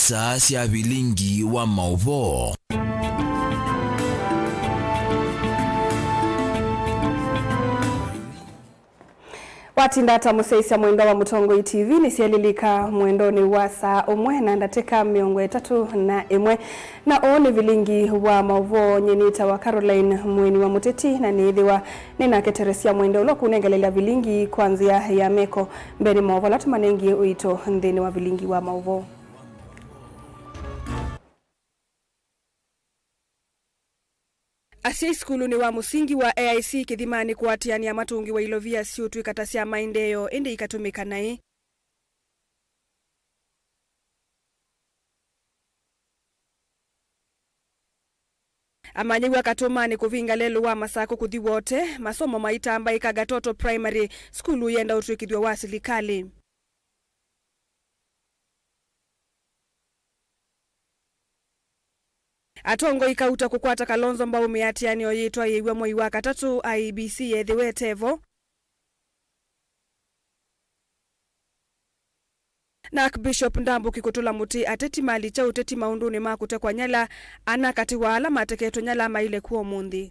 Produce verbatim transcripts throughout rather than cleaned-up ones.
Star sya vilingi wa maũvoo. Watinda ata mũsyaĩĩsya mwendwa wa Mũtongoi T V? Nĩsyelilika mwendonĩ wa saa ũmwe na ndatĩka mĩongo ĩtatũ na ĩmwe. Na ũũ nĩ vilingi wa maũvoo. Nyie nĩtawa Caroline Mũeni wa Mũteti, na nĩĩthĩwa nĩnake Teresia Mwende ũla ũkũnengelelya vilingi kwa nzĩa ya meko. Mbee nĩ maũvoo ala tũmanengie ũito nthĩnĩ wa vilingi wa maũvoo. Asyai sukulunĩ wa mũsingi wa A I C Kĩthimanĩ kũatĩanĩa matũngĩwa ilovia siũtw'ĩka ta sya maendeeo, ĩndĩ ikatũmĩka naĩ. Amanyĩw'a Katũmanĩ kũvinga lelũ wa Masakũ kũthi Wote, masomo maitambaĩka Gatoto Primary, sukulu yenda ũtw'ĩkĩthw'a wa silikalĩ. Atongoi kauta kũkwata Kalonzo mbau mĩatĩanĩo yĩtwaĩĩw'a mwei wa katatũ, I E B C yethĩwe ĩtevo. Na Archbishop Ndambũki kũtũla mũtĩ ateti malikya ũteti maũndũnĩ ma kũtekwa nyala, ana katĩ wa ala mateketwe nyala maile kw'o ũmũnthĩ.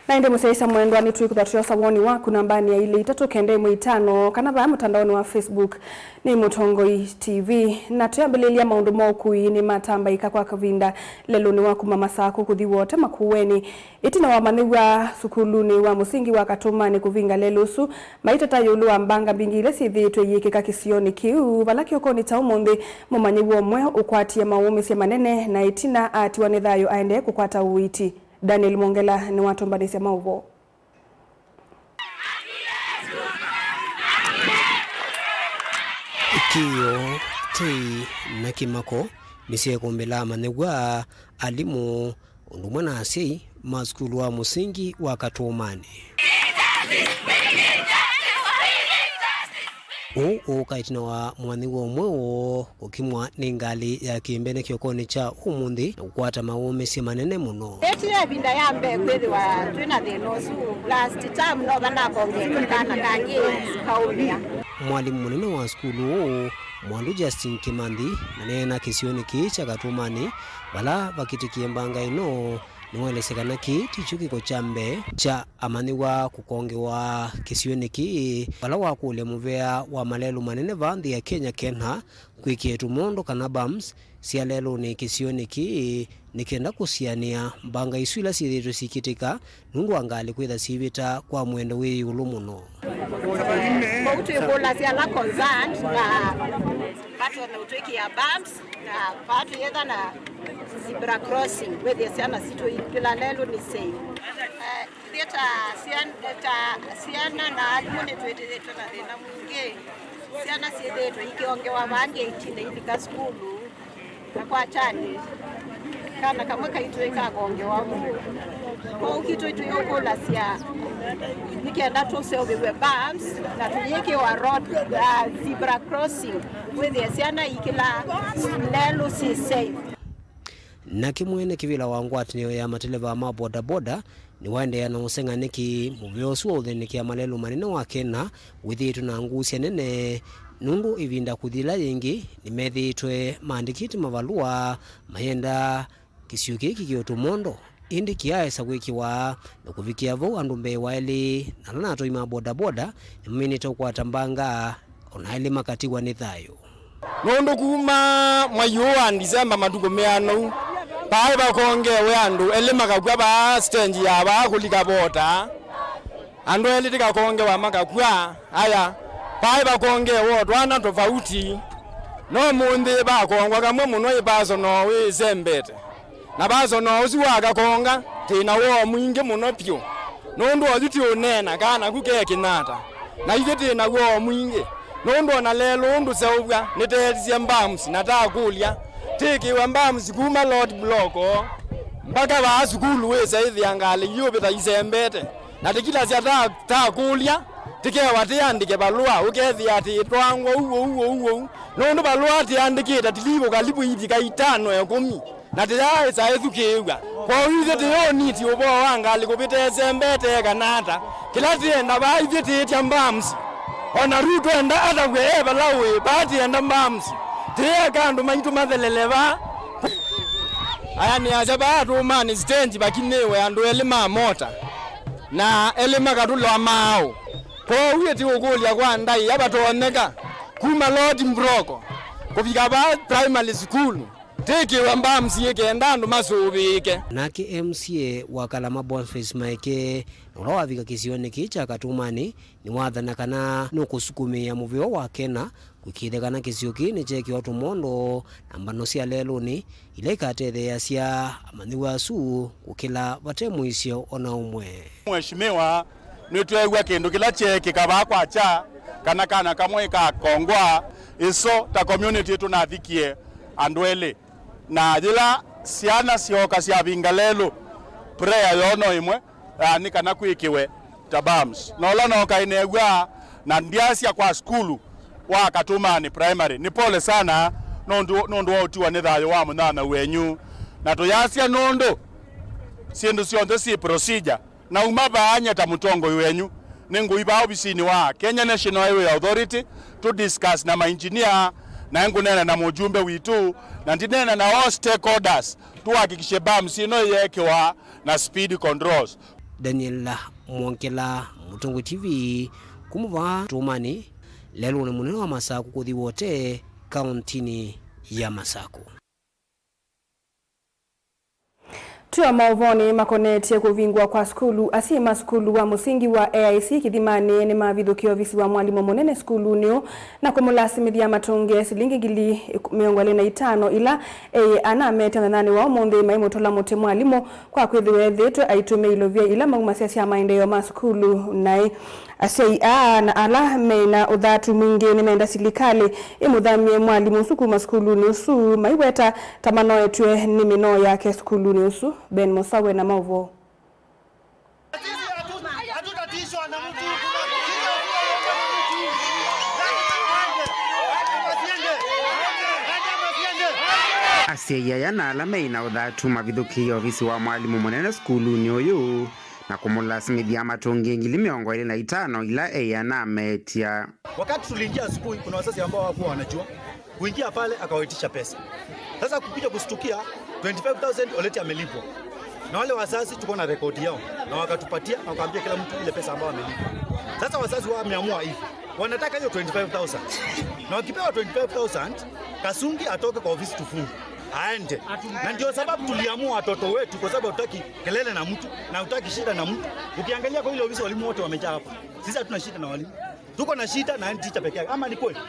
Na ĩndĩ mũsyaĩĩsya mwendwa, nĩtwĩkũtha tũyosa woni waku nambanĩ ya ilĩ itatũ kenda ĩmwe itano, kana vaa mũtandaonĩ wa Facebook nĩ Mũtongoi T V. Na twĩambĩlĩlya, maũndũ ma ũkui nĩmatambaĩka kwa kavinda lelũnĩ wa kuma Masakũ kũthi Wote Makueni. Ĩtina wa amanyĩw'a sukulunĩ wa mũsingi wa Katũmanĩ kũvinga lelũ ũsu, maiteta ĩũlũ wa mbanga mbingĩ ila syĩthĩĩtwe iyĩkĩka kĩsionĩ kĩu, vala kĩokonĩ kya ũmũnthĩ mũmanyĩw'a ũmwe ũkwatie maũũmĩsye manene na ĩtina atiwa nĩ thayũ aendee kũkwata ũiiti. Daniel Mwongela nĩwatũmbanĩsya maũvoo. Kĩĩo, tei, na kĩmako nĩsyeekũmbĩla amanyĩw'a, alimũ, ũndũ ũmwe na asyai ma sukulu wa mũsingi wa Katũmanĩ. Ũũ ũũka ĩtina wa mũmanyĩw'a ũmwe woo kũkimwa nĩ ngalĩ ya kĩmbene kĩokonĩ kya ũmũnthĩ na kũkwata maũũmĩsye manene mũno. Ĩtĩe ĩvinda ya mbee kwĩthĩwa twĩ na thĩna ũsu. Last term no vanakongetwe kana kangĩ kaũmĩa. Mwalimũ mũnene wa sukulu ũũ, Mwandu Justin Kĩmanthi, na neena kĩsionĩ kĩĩ kya Katũmanĩ vala vakĩtĩkie mbanga ĩno, nĩwaelesya kana kĩĩ tikyo kĩko kya mbee kya amanyĩw'a kũkongewa kĩsionĩ kĩĩ, vala wakũlya mũvea wa malelũ manene vaa nthĩ ya Kenya, KeNHA, kwĩkĩe tũmondo kana bumps sya lelũnĩ kĩsionĩ kĩĩ, nĩ kenda kũsianĩa mbanga isu ila syĩthĩĩtwe sikĩtĩka nũndũ wa ngalĩ kwĩtha syĩvĩta kwa mũendo wĩ ĩũlũ mũno. Kwoou twĩkũlasya ala concerned na vatonya ũtwĩkĩa bumps na vaa tũyĩtha na zebra crossing, wĩthĩe syana sitũ ikĩla lelũ nĩ safe. Eh, ithyĩ ta syan-, ta syana na alimũ nĩtwĩthĩĩtwe na thĩna mwingĩ. Syana syĩthĩĩtwe ikĩongewa vaa ngeitinĩ ilika sukulu. Na kwa kyani, kana kamwe kaitũ ĩkakongewa vu. Kwoou kitũ twĩũkũlasya nĩ kenda tũseũvĩw'e bumps na tũyĩkĩwa road, uh, zebra crossing, wĩthĩe syana ikĩla lelũ syĩ safe. Nake mwene kĩvĩla wa ngwatanĩo ya mateleva ma bodaboda nĩwaendeea na ũseng'a nĩkĩ mũvea ũsu wa ũthenekea malelũ manene wa KeNHA wĩthĩĩtwe na ngusya nene, nũndũ ĩvinda kũthi yĩla yĩngĩ nĩmethĩĩtwe maandĩkĩte mavalũa mayenda kĩsio kĩĩ kĩkĩwe tũmondo, ĩndĩ kĩaesa kwĩkĩwa na kũvikĩa vau andũ mbee wa elĩ na ala na atwai ma bodaboda nĩmaminĩte kũkwata mbanga, o na elĩ makatiwa nĩ thayũ. Nũndũ kuma mwai ũũ wa Ndisemba matukũ meana ũu, vaaĩ vakongewe andũ elĩ makakw'a vaa stage ya vaa kũlika vota. Andũ elĩ tĩkakongewa makakw'a. Aya, vaaĩ vakongewe o twana tofauti. No mũnthĩ vakongwa kamwe mũno ĩ personal wĩsembete. Na personal ũsu wakakonga, twĩ na woo mwingĩ mũno vyũ. Nũndũ oyu ti ũneena kana naku ke kĩnata. Na ithyĩ twĩ na woo mwingĩ. Nũndũ o na lelũ ũndũ seũvw'a, nĩteetisye bumps na takũlya. Tĩkĩwe bumps kuma road block o, mbaka vaa sukulu wĩsa ĩthĩa ngalĩ iũvĩta isembete. Na tĩkilasya ta, takũlya, tĩkewa tĩandĩke valũa, ũkethĩa tĩtwangwa ũu, ũu, ũu, ũu. Nũndũ valũa tĩandĩkĩte tilivũ kalivu ivika itano ĩkũmi. Na tĩyaaĩsa ĩthukĩĩw'a. Kwoou ithyĩ tĩyũniti ũvoo wa ngalĩ kũvĩta ĩsembete kana ata. Kĩla tĩenda vaa ithyĩ tĩĩtya bumps. Ona Ruto enda atavw'e e vala ũĩ, vaa tienda bams. Tieka andũ maitũ mathelele vaa. Aya nĩ asya vaa Tũũmanĩ stage vakinĩwe andũ elĩ ma mota na elĩ makatũlwa maaũ. Kwoou ĩti ũkũlya kwa ndaĩa vatonyeka kuma Lord Mbroko kũvika vaa primary school. Tĩkĩwe bams ĩ kenda andũ masũvĩĩke. Nake M C A wa Kalama Boniface Maeke, na ũla wavika kĩsionĩ kĩĩ kya Katũmanĩ, nĩwathana kana nũkũsukumĩĩa mũvĩo wa Kena kũĩkĩĩthya kana kĩsio kĩĩ nĩkyeekĩwa tũmondo na mbano sya lelũnĩ ila ikatetheeasya amanyĩw'a asu kũkĩla vate mũisyo o na ũmwe. Mheshimiwa, nĩtweew'a kĩndũ kĩla kyeekĩka vaa kwakya, kana kana kamwe kakongwa, ĩso ta community tũnathikie andũ elĩ. Na yĩla syana syooka syavinga lelũ, prayer yoo no ĩmwe, ah, nĩ kana kwĩkĩwe ta bams. Na ũla nooka ĩneew'a na ndyasya kwa sukulu wa Katũmanĩ Primary, nĩ pole sana nũndũ, nũndũ wa ũtiwa nĩ thayũ wa mũnyanya wenyu. Na tũyasya nũndũ syĩndũ syonthe syĩ procedure. Nauma vaa nye ta mũtongoi wenyu, nĩngũi vaa ovisinĩ wa Kenya National Highway Authority, tũ discuss na mainjinia, na ngũneena na mũjumbe witũ, na ndineena na all stakeholders, tũhakikishe bams ĩno ĩyeekĩwa na speed controls. Daniel Mwongela, Mũtongoi T V, kuma vaa Tũũmanĩ, lelũnĩ mũnene wa Masakũ kũthi Wote, kaũntinĩ ya Masakũ. Twĩ o maũvoonĩ makonetye kũvingũa kwa sukulu, asyai ma sukulu wa mũsingi wa A I C Kĩthimanĩ nĩmavithũkie ovisi wa mwalimũ mũnene sukulunĩ ũũ na kũmũlasimĩthya matũnge silingi ngili mĩongo ĩlĩ na itano ila eĩ anametya mũthenyanĩ wa ũmũnthĩ maimũtũla mũtĩ mwalimũ kwa kwĩthĩwa ethĩĩtwe aitũmĩa ilovia ila maumasya sya maendeeo ma sukulu naĩ. Asyai aa na ala me na ũthatu mwingĩ nĩmenda silikalĩ ĩmũthamye mwalimũ ũsu kuma sukulunĩ ũsu, maiweta ta manoetw'e nĩ mĩnoo yake sukulunĩ ũsu. Ben Mũsawe na maũvoo. Asyai aya na ala me na ũthatu mavithũkĩie ovisi wa mwalimũ mũnene sukulunĩ ũyũ na kũmũlasimĩthya matũnge ngili mĩongo ĩlĩ na itano ila eĩ anametya. Wakati tuliingia asubuhi, kuna wazazi ambao hawakuwa wanajua. Kuingia pale, akawaitisha pesa. Sasa kukuja kustukia, twenty-five thousand already amelipwa. Na wale wazazi tuko na rekodi yao, na wakatupatia, na wakaambia kila mtu ile pesa ambayo amelipwa. Sasa wazazi wao wameamua hivi, wanataka hiyo twenty-five thousand. Na wakipewa twenty-five thousand, Kasungi atoke kwa ofisi tufunge, aende. Na ndio sababu tuliamua watoto wetu, kwa sababu hatutaki kelele na mtu, na hutaki shida na mtu. Ukiangalia kwa ile ofisi, walimu wote wamejaa hapa. Sisi hatuna shida na walimu. Tuko na shida na head teacher peke yake. Ama ni kweli?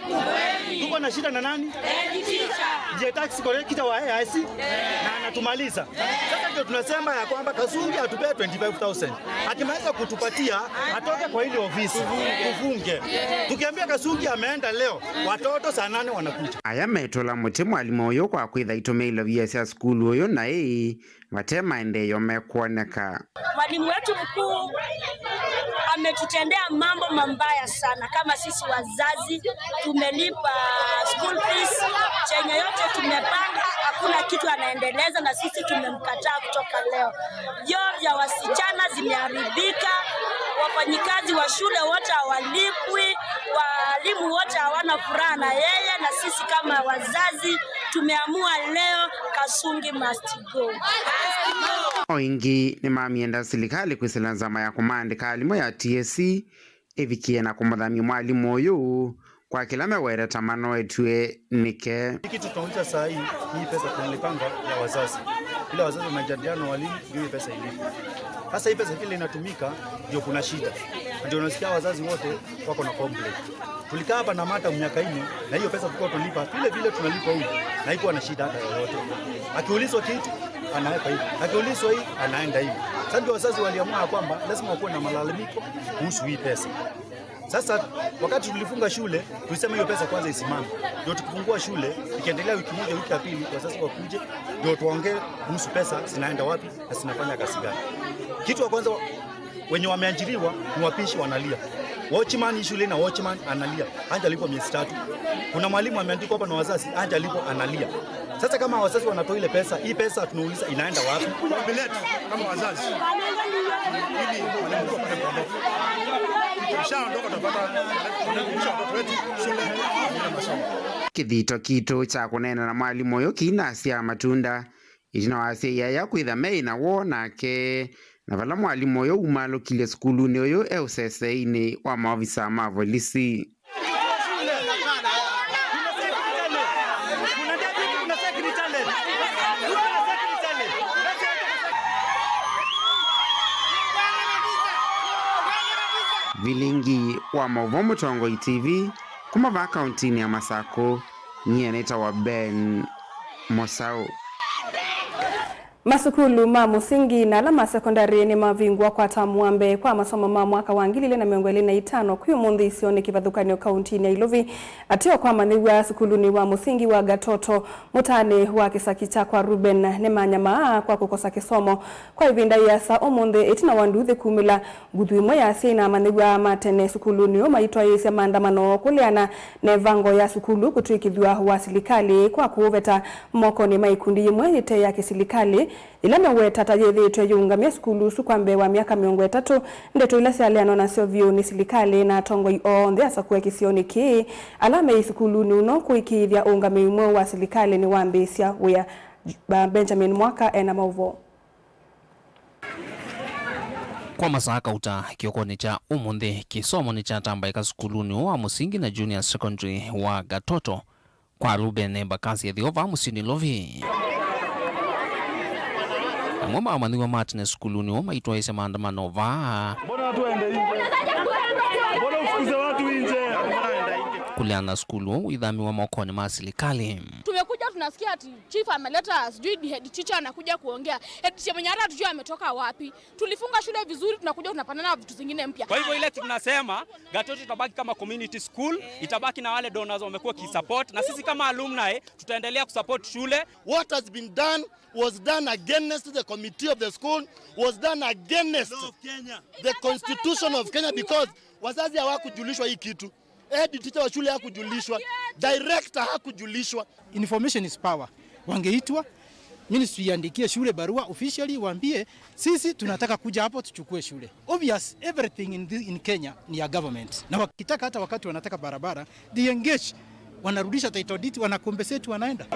Tuko na shida na nani? Head teacher. Ndiye tax collector wa A I C. Na anatumaliza. Sasa ndio tunasema ya kwamba Kasungi atupee twenty-five thousand. Akimaliza kutupatia, atoke kwa ile ofisi. Tufunge. Tukiambia Kasungi ameenda leo, watoto saa nane wanakuja. Aya metũla mũtĩ mwalimũ ũyũ kwa kwĩtha itũmĩa ilovia sya sukulu ũyũ naĩ vate maendeeo mekwoneka. Mwalimu wetu mkuu ametutendea mambo mabaya sana kama sisi wazazi. Tumelipa school fees, chenye yote tumepanga, hakuna kitu anaendeleza, na sisi tumemkataa kutoka leo. Vyoo vya wasichana zimeharibika, wafanyikazi wa shule wote hawalipwi, walimu wote hawana furaha na yeye, na sisi kama wazazi tumeamua leo Kasungi must go. O ĩngĩ nĩmamyenda silikalĩ kwĩsĩla nzama ya kũmaandĩka alimũ ya T S C ĩvikĩe na kũmũthamya mwalimũ ũyũ kwa kĩla meweta ta manoetw'e nĩke. Hii kitu tunauliza saa hii, hii pesa tunalipanga ya wazazi. Ile wazazi wanajadiliana na walimu, ndio hii pesa ilipwe. Sasa hii pesa vile inatumika, ndio kuna shida. Ndio unasikia wazazi wote wako na complaint. Tulikaa hapa na madam miaka nne, na hiyo pesa tulikuwa tunalipa vile vile tunalipa huyu, na haikuwa na shida hata yoyote. Akiulizwa kitu, anaweka hivi. Akiulizwa hii, anaenda hivi. Sasa ndio wazazi waliamua ya kwamba lazima wakuwe na malalamiko kuhusu hii pesa. Sasa wakati tulifunga shule, tulisema hiyo pesa kwanza isimame. Ndio tukifungua shule, ikiendelea wiki moja, wiki ya pili, wazazi wakuje, ndio tuongee kuhusu pesa zinaenda wapi na zinafanya kazi gani. Kitu ya kwanza, wenye wameajiriwa ni wapishi, wanalia. Watchman, hii shule na watchman analia, hajalipwa miezi tatu. Kuna mwalimu ameandikwa hapa na wazazi, hajalipwa, analia. Sasa kama wazazi wanatoa ile pesa, hii pesa tunauliza inaenda wapi? Ombi letu kama wazazi, ili mwalimu mkuu apate mkopo. Kĩthito kitũ kya kũneena na mwalimũ ũyũ kĩinasya matunda. Ĩtina wa asyai aya kwĩtha meĩ na woo nake, na vala mwalimũ ũyũ umaalũkilye sukulunĩ ũyũ e ũseseinĩ wa maovisa ma volisi. Vilingi wa Maũvoo Mũtongoi T V, kuma vaa kauntinĩ ya Masakũ, nyie nĩtawa Ben Mosau. Masukulu ma mũsingi na ala ma sekondalĩ nĩmavingũa kwa tamu wa mbee kwa masomo ma mwaka wa ngili ilĩ na mĩongo ĩlĩ na itano kwĩ ũmũnthĩ isionĩ kĩvathũkany'o kauntinĩ ya Ilovi. Ateo kwamanyĩw'a sukulunĩ wa mũsingi wa Gatoto, mũtaanĩ wa kĩsaki kya kwa Ruben, nĩmanyamaa kwa kũkosa kĩsomo kwa ĩvinda yĩasa ũmũnthĩ ĩtina wa nduuthĩ kumĩla. Nguthu ĩmwe ya asyai na amanyĩw'a ma tene sukulunĩ ũũ maitwaĩĩsya maandamano kũleana na ĩvango ya sukulu kũtw'ĩkĩthw'a wa silikalĩ kwa kũũveta mokonĩ ma ikundi yĩmwe yĩte ya kĩsilikalĩ, yĩla meweta ta yĩthĩĩtwe yĩũngamya sukulu ũsu kwa mbee wa myaka mĩongo ĩtatũ. Ndeto ila syaleanwa nasyo vyũ nĩ silikalĩ na atongoi onthe asakũe kĩsionĩ kĩĩ, ala me isukulunĩ ũno kũĩkĩĩthya ũngamĩi mweũ wa silikalĩ nĩwambĩĩsya wĩa. Ba-, Benjamin Mwaka ena maũvoo. Kwa masaa kauta kĩokonĩ kya ũmũnthĩ, kĩsomo nĩkyatambaĩka sukulunĩ ũũ wa mũsingi na junior secondary wa Gatoto kwa Ruben Bakasi ethĩwa vaa mũsyĩnĩ Ilovi. Amwe ma amanyĩw'a ma tene sukulunĩ ũũ maitwaĩĩsya maandamano vaa. Mbona watu waende nje? Mbona ufukuze watu nje? Kũleana sukulu ũũ wĩthamiwa mokonĩ ma silikalĩ. Tumekuja tunasikia ati chief ameleta sijui head teacher anakuja kuongea. Head teacher mwenye hata hatujui ametoka wapi. Tulifunga shule vizuri, tunakuja tunapatana na vitu zingine mpya. Kwa hivyo ile tunasema, Gatoto itabaki kama community school, itabaki na wale donors wamekuwa wakisupport, na sisi kama alumni tutaendelea kusupport shule. What has been done was done against the committee of the school, was done against the constitution of Kenya, because wazazi hawakujulishwa hii kitu. Head teacher wa shule hakujulishwa, director hakujulishwa. Information is power. Wangeitwa, ministry iandikie shule barua officially, waambie, "Sisi tunataka kuja hapo tuchukue shule." Obvious, everything in the, in Kenya ni ya government. Na wakitaka, hata wakati wanataka barabara, they engage, wanarudisha title deed, wanakompensate, wanaenda.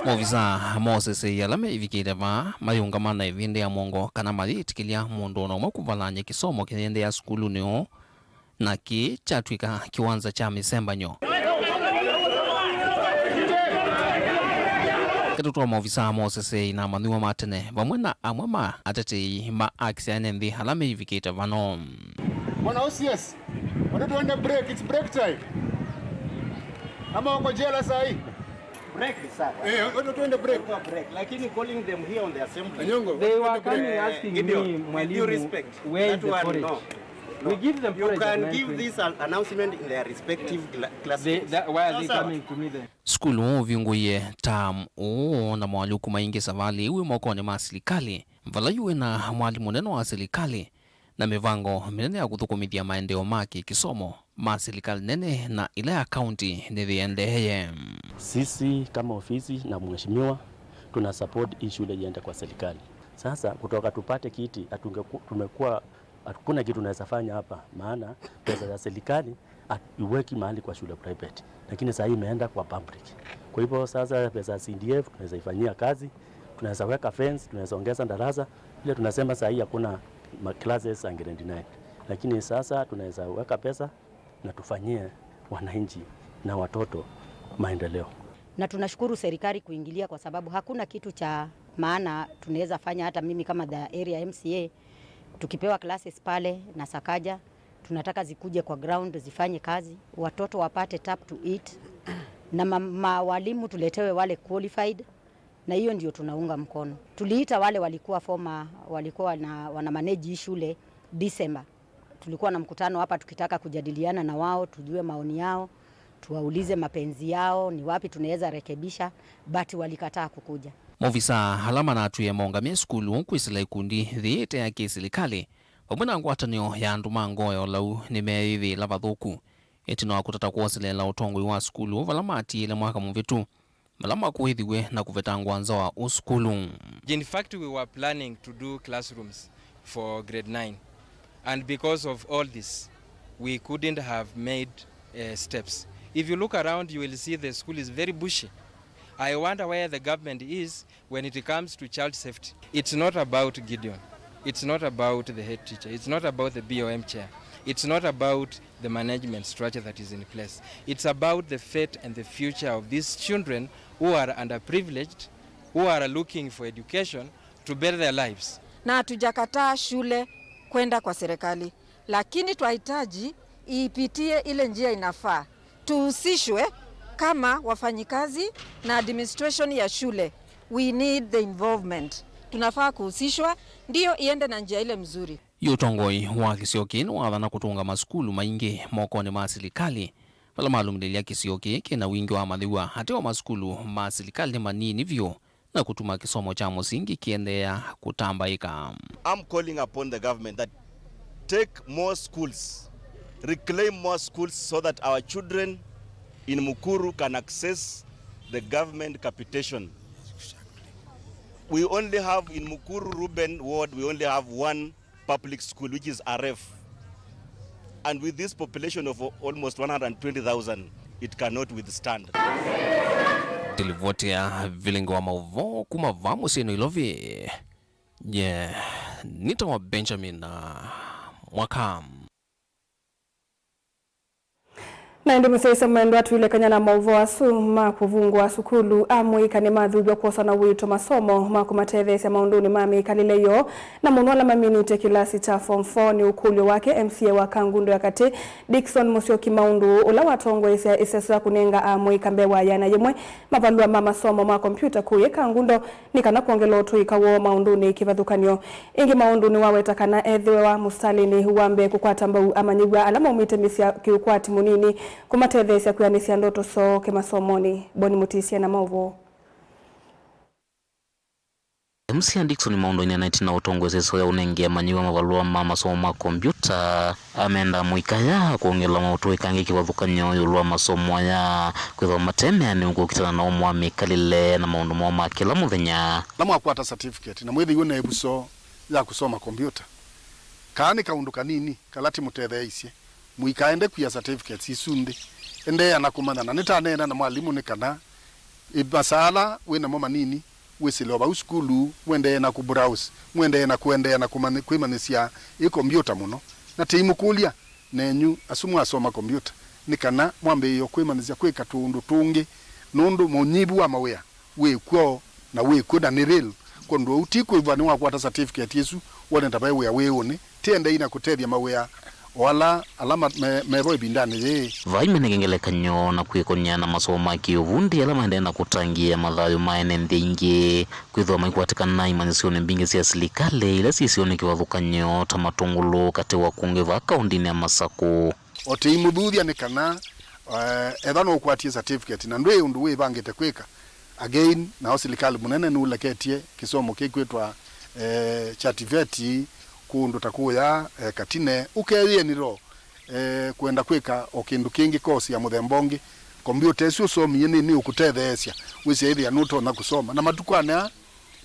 Maovisa ma ũseseĩ ala meivikĩte vaa mayĩũngama na ĩvĩndĩ ya mwongo kana mayĩtĩkĩlya mũndũ o na ũmwe kũvalany'a kĩsomo kĩendeea sukulunĩ ũũ, na kĩĩ kyatw'ĩka kĩwanza kya mĩsembanyo. Ndeto twa maovisa ma ũseseĩ na amanyĩw'a ma tene, vamwe na amwe ma atetei ma akisya ene nthĩ ala meivikĩte vano. Bwana O C S, watoto waende break, it's break time. Ama wako jela saa hii? Break ni sawa. Eh, watoto waende break. Kwa break, lakini calling them here on the assembly. Anyongo, they were coming asking me, Gideon, with due respect, where is the porridge? We give them porridge at nine twenty. You can give this an-, announcement in their respective cla-, classrooms. They, that, why are they coming to me then? Sukulu ũũ ũvingũie term ũũ na moalyũku maingĩ savalĩ ĩu wĩ mokonĩ ma silikalĩ, vala yu wĩ na mwalimũ mũnene wa silikalĩ na mĩvango mĩnene ya kũthũkũmĩthya maendeeo ma kĩkĩsomo ma silikalĩ nene na ila ya kaunti nĩyĩendeeye. Sisi kama ofisi na mheshimiwa tuna support hii shule iende kwa serikali. Sasa kutoka tupate kiti, hatungeku-, tumekuwa, hakuna kitu tunaweza fanya hapa, maana pesa za serikali hat-, iweki mahali kwa shule private, lakini saa hii imeenda kwa public. Kwa hivyo sasa pesa ya C D F tunaweza ifanyia kazi, tunaweza weka fence, tunaweza ongeza darasa. Ile tunasema saa hii hakuna ma-, classes za grade nine, lakini sasa tunaweza weka pesa na tufanyie wananchi na watoto maendeleo. Na tunashukuru serikali kuingilia kwa sababu hakuna kitu cha maana tunaweza fanya. Hata mimi kama the area M C A, tukipewa classes pale na Sakaja, tunataka zikuje kwa ground zifanye kazi, watoto wapate tap to eat, na ma-, ma-, walimu tuletewe wale qualified, na hiyo ndio tunaunga mkono. Tuliita wale walikuwa former, walikuwa wana, wana manage hii shule December. Tulikuwa na mkutano hapa tukitaka kujadiliana na wao, tujue maoni yao, tuwaulize mapenzi yao, ni wapi tunaweza rekebisha, but walikataa kukuja. Maovisa ala manatwie maũngamĩe sukulu kwĩsĩla ikundi yĩte ya kĩsilikalĩ vamwe na ngwatanĩo ya andũ ma ngoo ya ũlau nĩmeeyĩvĩla vathũku ĩtina wa kũtata kwoseleela ũtongoi wa sukulu vala matiĩle mwaka mũvĩtu, vala makũĩthiw'e na kũvetangwa nza wa ũsukulu. In fact, we were planning to do classrooms. for grade nine. And because of all this, we couldn't have made uh, steps. If you look around, you will see the school is very bushy. I wonder where the government is when it comes to child safety. It's not about Gideon. It's not about the head teacher. It's not about the B O M chair. It's not about the management structure that is in place. It's about the fate and the future of these children who are underprivileged, who are looking for education to better their lives. Na hatujakataa shule kwenda kwa serikali, lakini twahitaji iipitie ile njia inafaa. Tuhusishwe kama wafanyikazi na administration ya shule. We need the involvement. Tunafaa kuhusishwa, ndio iende na njia ile mzuri. Yu ũtongoi wa kĩsio kĩĩ nĩwathana kũtũnga masukulu maingĩ mokonĩ ma silikalĩ, vala malũmĩlĩlya kĩsio kĩĩ kĩna wingĩ wa amanyĩw'a ateo masukulu ma silikalĩ nĩ manini vyũ, na kũtuma kĩsomo kya mũsingi kĩendeea kũtambaĩka. I'm calling upon the government that take more schools, reclaim more schools so that our children in Mukuru can access the government capitation. We only have in Mukuru Ruben ward, we only have one public school, which is R F. And with this population of almost one hundred twenty thousand, it cannot withstand. Tilivoti ya vilingi wa maũvoo kuma vaa mũsyĩ Nairobi. Nye nĩtawa Benjamin, uh, Mwaka. Na ĩndĩ mũsyaĩĩsya mwendwa, twĩlekany'a na maũvoo asu ma kũvungũa sukulu, amũika nĩmathuthw'a kwosa na ũito masomo ma kũmatetheesya maũndũnĩ ma mĩkalĩle yoo, na mũno ala maminĩte kĩlasi kya form four. Nĩ ũkũlyo wake M C A wa Kangundo ya Katĩ, Dickson Mũsyoki Maũndũ, ũla watongoesya ĩseso ya kũnenga amũika mbee wa ĩana yĩmwe mavalũa ma masomo ma kombyũta kũũ Kangundo, nĩ kana kwongela ũtũĩka woo maũndũnĩ kĩvathũkany'o. Ĩngĩ maũndũ nĩwaweta kana ethĩwa mũsitalĩnĩ wa mbee kũkwata mbau amanyĩw'a ala maumĩte mĩsyĩ ya kĩũkwati mũnini kũmatetheesya kwĩanĩsya ndoto syoo kĩmasomonĩ. Boni Mũtĩsya na maũvoo. M C A Dickson Maũndũ aineena ĩtina ũtongoesya ĩseso ya ũnenge amanyĩw'a mavalũa ma masomo ma kombyũta. Amenda amũika aya kwongela maũtũĩkange kĩvathũkany'o ĩũlũ wa masomo aya, kwĩthĩwa mate meanĩu kũkitana na ũmwe wa mĩkalĩle na maũndũ moo ma kĩla mũthenya. Ala mwakwata certificate na mwĩthĩiwe na ĩvuso ya kũsoma kombyũta, kaa nĩ kaũndũ kanini kala ti mũtetheeisye, mũikaende kwia certificates isu nthĩ. Endeea na kũmanya, na nĩtaneena na mwalimũ nĩ kana ĩvasa ala wĩ namo manini, wĩsĩle o vau sukulu, mwendeee na kũbrowse, mwendeee na kũendeea na kũmanyĩ-, kwĩmanyĩsya ĩ kombyũta mũno. Na tĩimũkũlya nenyu asu mwasoma kombyũta, nĩ kana mwambĩĩe o kwĩmanyĩsya kwĩka tũũndũ tũngĩ, nũndũ mũnyivu wa mawĩa wĩ kw'o na wĩ kw'o na nĩ real. Kwondũ ũu ti kwĩw'a nĩwakwata certificate ĩsu wone ta ve wĩa wĩ ũnĩ. Tiendei na kũtethya mawĩa o ala, ala ma-, me, mevo ĩvindanĩ yĩĩ. Vai mene ngelekany'o na kwĩkony'a na masomo ma kĩũvundi ala maendee na kũtangĩĩa mathayũ ma ene nthĩ ingĩ, kwĩthĩwa maikwatĩkana imanyĩsyonĩ mbingĩ sya silikalĩ ila syĩsĩonĩ kĩvathũkany'o ta Matũngũlũ katĩ wa kũngĩ vaa kaũndĩnĩ ya Masakũ. O tĩimũthuthya nĩ kana, eh, etha no ũkwatie certificate na ndwĩ ũndũ wĩvangĩte kwĩka, again, nao silikalĩ mũnene nũleketye kĩsomo kĩkwĩtwa, eh, kya TVET kũndũ ta kũya, eh, Katine, ũkeyĩe nĩro, eh, kwenda kwĩka o kĩndũ kĩngĩ, kosi ya mũthemba ũngĩ. Kombyũta ĩsu ũsomie nĩ, nĩ ũkũtetheesya wĩsĩ ĩthĩa nũtonya kũsoma. Na matukũ aya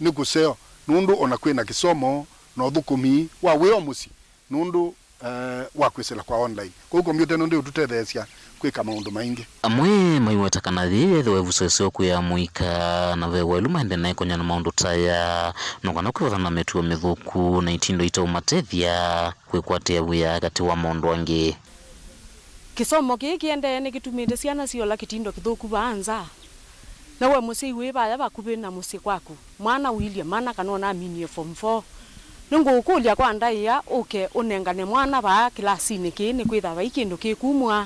nĩ kũseo, nũndũ ona kwĩna kĩsomo na ũthũkũmi wa wĩ o mũsyĩ nũndũ, eh, wa kwĩsĩla kwa online. Kwoou kombyũta ĩno ndĩũtũtetheesya kwĩka maũndũ maingĩ. Amwe maiweta kana yĩĩ yethĩwa ĩvuso ĩseo kwĩ amũika, na ve waĩlu maende na ĩkonya na maũndũ ta aya, no kana kwĩvathana na mĩtuo mĩthũku na itindo itaũmatethya kwĩkwatĩa wĩa katĩ wa maũndũ angĩ. Kĩsomo kĩĩ kĩendee nĩkĩtumĩte syana syola kĩtindo kĩthũku vaa nza. Na we mũsyai wĩ vaya vakuvĩ na mũsyĩ kwaku, mwana ũilye mana kana ona aminie form four, nĩngũũkũlya kwa ndaĩa ũke ũnengane mwana vaa kĩlasinĩ kĩĩ, nĩkwĩtha vai kĩndũ kĩkumw'a.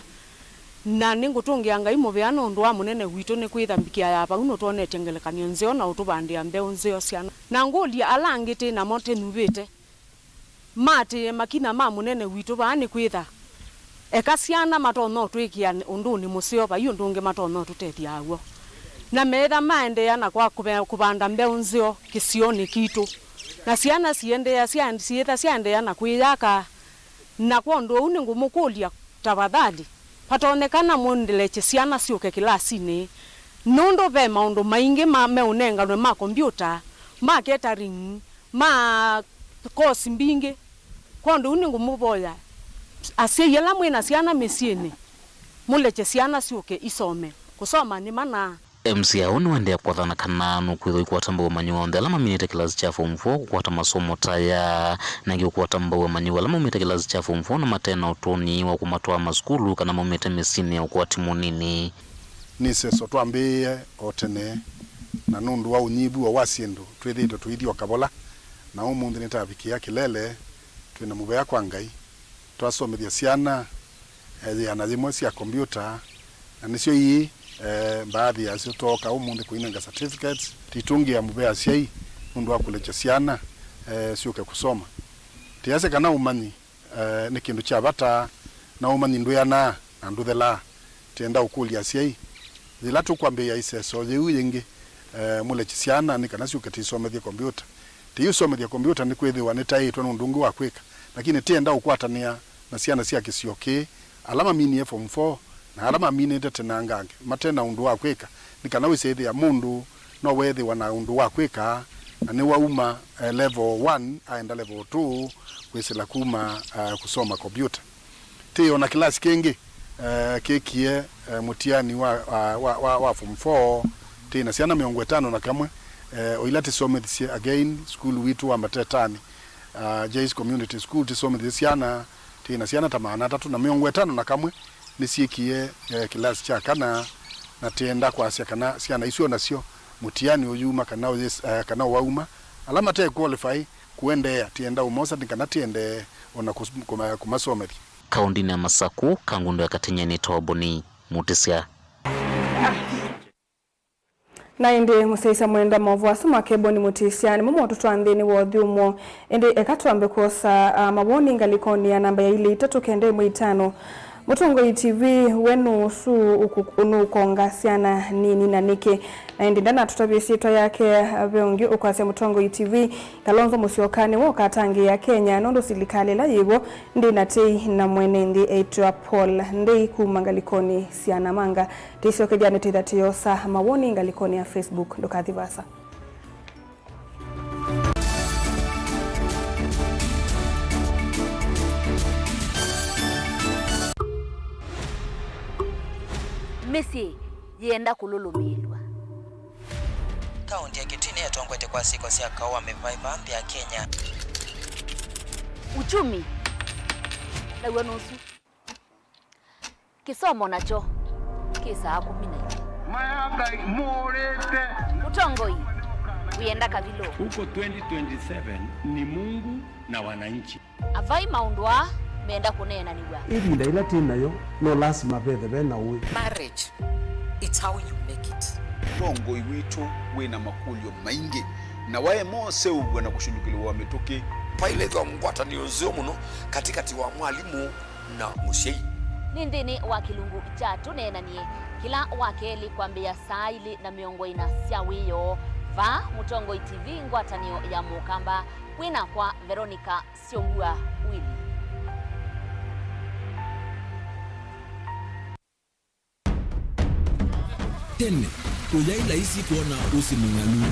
Na nĩngũtũngĩa Ngai mũvea nũndũ wa mũnene witũ, nĩkwĩtha mbikia ya vau nũtwonetye ngelekany'o nzeo na ũtũvandĩa mbeũ nzeo syana. Na ngũlye ala angĩ twĩ namo tũnyuvĩte, maatĩĩe makina ma mũnene witũ vaa, nĩkwĩtha eka syana matonya ũtwĩkĩa ũndũnĩ mũseo, vai ũndũ ũngĩ matonya ũtũtethya w'o. Na meetha maendeea na kwa kũve-, kũvanda mbeũ nzeo kĩsionĩ kitũ, na syana siendeea, sya-, syĩtha syaendeea na kwĩyaka. Na kwondũ ũu nĩngũmũkũlya, tafadhali, vatonyekana mũendelekye syana syũke kĩlasinĩ, nũndũ ve maũndũ maingĩ ma meũnenganwe ma kombyũta, ma catering, ma kosi mbingĩ. Kwondũ ũu nĩngũmũvoya asyai ala mwĩ na syana mĩsyĩnĩ, mũlekye syana syũke isome. Kũsoma nĩ mana. M C A ũũ nĩwaendeea kũathana kana nũkwĩthwa ũikwata mbau amanyĩw'a onthe ala maminĩte kĩlasi kya form four kũkwata masomo ta aya, na ĩngĩ ũkwata mbau amanyĩw'a ala maumĩte kĩlasi kya form four na mate na ũtonyi wa kũmatwaa masukulu kana maumĩte mĩsyĩnĩ ya ũkwati mũnini. Nĩ ĩseso twambĩĩe o tene, na nũndũ wa ũnyivu o wa syĩndũ, twĩthĩĩtwe tũithi o kavola, na ũmũnthĩ nĩtavikĩa kĩlele. Twĩ na mũvea kwa Ngai, twasomethya syana, eh, yĩana yĩmwe sya kombiũta, na nĩsyo ii, eh, mbaathi yasyo twooka ũmũnthĩ kũinenga certificates. Titũngĩa mũvea asyai nũndũ wa kũlekya syana, eh, syũke kũsoma. Tĩasya kana ũmanyi, eh, nĩ kĩndũ kya vata, na ũmanyi ndwĩanaa na ndũthelaa. Tĩenda ũkũlya asyai, yĩla tũkwambĩĩa ĩseso yĩu yĩngĩ, eh, mũlekye syana nĩ kana syũke tĩisomethye kombiũta. Tĩiũsomethya kombiũta nĩkwĩthĩwa nĩtaĩtwe nũndũ ũngĩ wa kwĩka, lakini tĩenda ũkwatanĩa na syana sya kĩsio kĩĩ, ala maminie form four na ala maminĩte tene angange mate na ũndũ wa kwĩka, nĩ kana wĩsĩthĩa mũndũ no weethĩwa na ũndũ wa kwĩka, na nĩwauma, eh, level one aenda level two kwĩsĩla kuma, eh, kũsoma kombiũta. Tĩ o na kĩlasi kĩngĩ, eh, kĩkie, eh, mũtiani wa, wa, wa, wa, wa form four, tĩ na syana mĩongo ĩtano na kamwe, eh, o ila tĩsomethisye again sukulu witũ wa Matetani, ah, J C Community School, tĩsomethisye syana, tĩ na syana ta maana atatũ na mĩongo ĩtano na kamwe nĩsyĩkie, eh, kĩlasi kya kana, na tĩenda kwasya kana syana isu o nasyo mũtiani ũyuma kana ũyĩs-, eh, kana ũwauma, ala mate qualify kũendeea, tĩenda ũmosa nĩ kana tĩendee o na kũs-, kũma-, kũmasomethya. Kaũndĩnĩ ya Masakũ, Kangundo ya Katĩnyeni, Toboni Mũtĩsya. Na ĩndĩ mũsyaĩĩsya mwenda maũvoo asu ma Keboni Mũtĩsya nĩmo motũtwaa nthĩnĩ wa ũthyũmũo. Ĩndĩ eka twambe kwosa, ah, mawoni ngalĩkonĩ ya namba ya ilĩ itatũ kenda ĩmwe itano. Mũtongoi T V, we nũũ ũsu ũkũ-, nũũkonga syana nini na nĩkĩ? Na ĩndĩ ndanatũtavya ĩsyĩtwa yake, ve ũngĩ ũkwasya Mũtongoi T V, Kalonzo Musyoka nĩwe ũkatangĩĩa Kenya nũndũ silikalĩ ĩla yĩw'o ndĩna tei na mwene nthĩ eĩtwa Paul Ndei kuma ngalĩkonĩ sya Namanga. Tĩisyokethya nĩtwĩtha tũyosa mawoni ngalĩkonĩ ya Facebook. Ndũkathi vaasa. Mĩsyĩ yĩenda kũlũlũmĩĩlw'a. Kaũntĩ ya Kitui nĩyo ĩtongoetye kwa syĩko sya kaũ wa mĩvaĩva nthĩ ya Kenya. Uchumi naw'o nũsu. Kĩsomo nakyo kĩ saa kũmi na imwe. Maya Ngai mũũrĩte. Ũtongoi wĩenda kavilũ. Huko twenty twenty-seven ni Mungu na wananchi. Avai maũndũ aa menda kũneenanĩw'a. Ĩvinda yĩla twĩ nayo, no lasima vethe ve na ũĩ. Marriage, it's how you make it. Ũtongoi witũ wĩ na makũlyo maingĩ, na waema ũseũvw'a na kũshũlũkĩlĩw'a mĩtũkĩ. Vailethwa ngwatanĩo nzeo mũno katĩkatĩ wa mwalimũ na mũsyai. Nĩ nthĩnĩ wa kĩlungu kya Tũneenanie, kĩla wa kelĩ kwambĩĩa saa ilĩ na mĩongo ĩna sya wĩoo, vaa Mũtongoi T V, ngwatanĩo ya Mũkamba, wĩ nakwa Veronica Syongua Willy. Tene, kũyaĩ laisi kwona ũsĩ mũng'alu.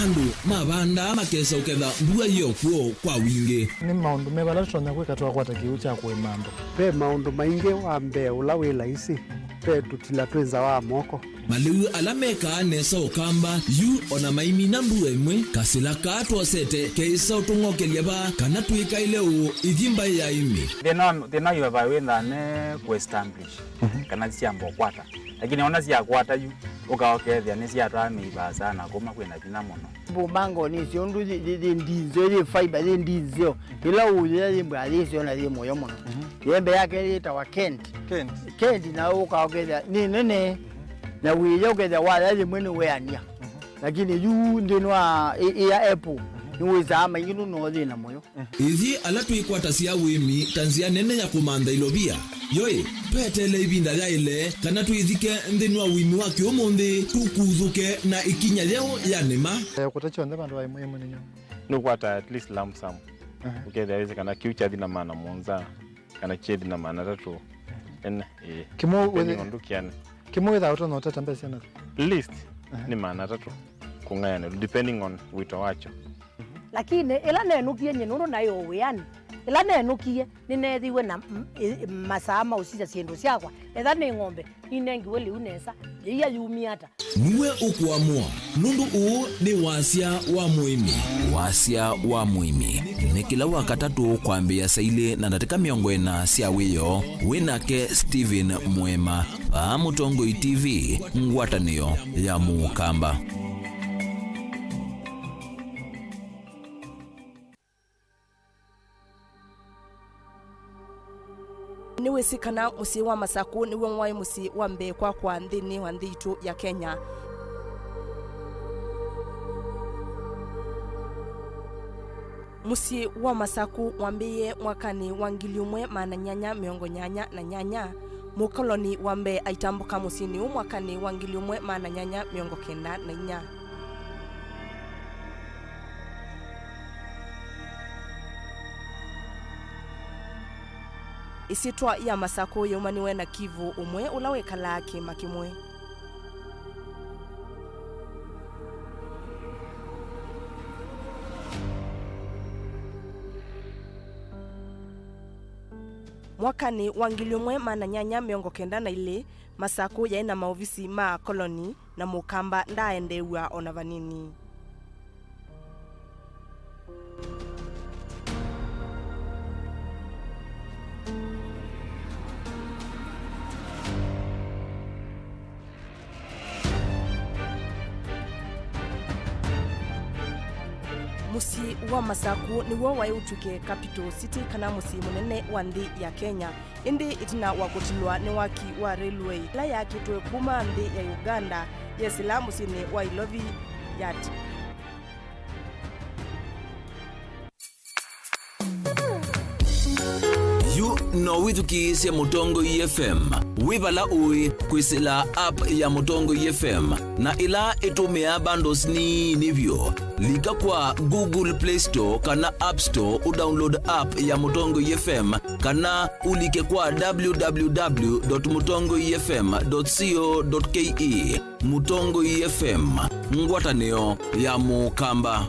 Andũ mavandaa makesa ũketha mbua yĩ o kw'o kwa wingĩ. Nĩ maũndũ meva ala tũtonya kwĩka twakwata kĩw'ũ kya kũĩma andũ? Ve maũndũ maingĩ. Wa mbee ũla wĩ laisi, ve tũtila twĩ nza wa moko. Malĩu ala mekaa nesa Ũkamba yu o na maimina mbua ĩmwe, kasĩla kaa twosete keĩsa ũtũng'okelya vaa kana twĩkaĩle ũũ ithi mbaĩ ya ĩmĩ. Thĩna wa, thĩna wa U F I wĩthaa ne kũ-establish, mhm, kana syamba ũkwata. Lakini ona syakwata yu, ũka ũkethĩa nĩsyatwaa mĩi vaasa na kũma kwĩna vinya mũno. Mbumangoni icio ũndũ yĩ, yĩ, yĩ ndinzeo, yĩ fiber, yĩ ndinzeo. Ĩla ũyĩa yĩ mbaa yĩseo na yĩ mũyo mũno. Mhm. Yembe yake yĩtawa Kent. Kent. Kent na ũka ũkethĩa nĩ nene, na wĩya ũkethĩa waya yĩmwe nĩ weania. Mhm. Lakini yu nthĩnĩ wa ĩ-, ĩya apple, mhm, nĩwĩsaa maingĩ nũno yĩ na mũyo. Ithyĩ ala twĩkwatasya ũĩmi ta nzĩa nene ya kũmantha ilovia, yoĩ, tweteele ĩvinda yaĩle kana twĩthike nthĩnĩ wa ũĩmi wa kĩũmũnthĩ, tũkuthũke na ĩkinya yeũ ya nĩma. Eh, kũta kyonthe vandũ va ĩmwe ĩmwe nĩ nyũmũ. Nũkwata at least lump sum. Aha. Ũkethĩa wĩsĩ kana kĩu kyathi na maana mũonza, kana kyethi na maana atatũ. Ene, ĩĩ. Kĩmwe depending wĩthĩ-, on ndũkĩane. Kĩmwe wĩthaa ũtonya ũteta mbesa syana? Least, Nĩ maana atatũ kũng'ayanĩlwa, depending on wĩto wakyo. Lakini ĩla nenũkie nyie, nũndũ naĩ o wĩanĩ, ĩla nenũkie, nĩneethiwe na m-, ĩ-, masaa ma ũsisya syĩndũ syakwa. Etha nĩ ng'ombe, ninengiwe lĩu nesa, yĩia yumie ata? Nĩwe ũkũamũa, nũndũ ũũ nĩ wasya wa mũĩmi. Wasya wa mũĩmi nĩ kĩla Wakatatũ kwambĩĩa saa ilĩ na ndatĩka mĩongo ĩna sya wĩoo, wĩ nake Stephen Mwema, vaa Mũtongoi T V, ngwatanĩo ya Mũkamba. Nĩwĩsĩ kana mũsyĩ wa Masakũ nĩw'o waĩ mũsyĩ wa mbee kwakwa nthĩnĩ wa nthĩ itũ ya Kenya? Mũsyĩ wa Masakũ wambĩĩe mwakanĩ wa ngili ũmwe maana nyanya mĩongo nyanya na nyanya. Mũkoloni wa mbee aitambũka mũsyĩnĩ ũũ mwakanĩ wa ngili ũmwe maana nyanya mĩongo kenda na inya. Ĩsyĩtwa ya Masakũ yaumaniwe na Kivu ũmwe ũla wĩkalaa kĩĩma kĩmwe. Mwakanĩ wa ngili ũmwe maana nyanya mĩongo kenda na ilĩ, Masakũ yaĩ na maovisi ma akoloni, na Mũkamba ndaaendeew'a o na vanini. Mũsyĩ wa Masakũ nĩw'o waĩ ũtw'ĩke capital city, kana mũsyĩ mũnene wa nthĩ ya Kenya. Ĩndĩ ĩtina wa kũtilwa nĩ waki wa railway ĩla yaakĩtwe kuma nthĩ ya Uganda yesĩla mũsyĩnĩ wa Ilovi yati. Yu no wĩthukĩĩsye Mũtongoi F M wĩ vala ũĩ kwĩsĩla app ya Mũtongoi F M, na ĩla ĩtũmĩaa bundles nini vyũ. Lika kwa Google Play Store kana App Store ũdownload app ya Mũtongoi F M, kana ũlike kwa w w w dot mũtongoi f m dot co dot k e. Mũtongoi F M, ngwatanĩo ya Mũkamba.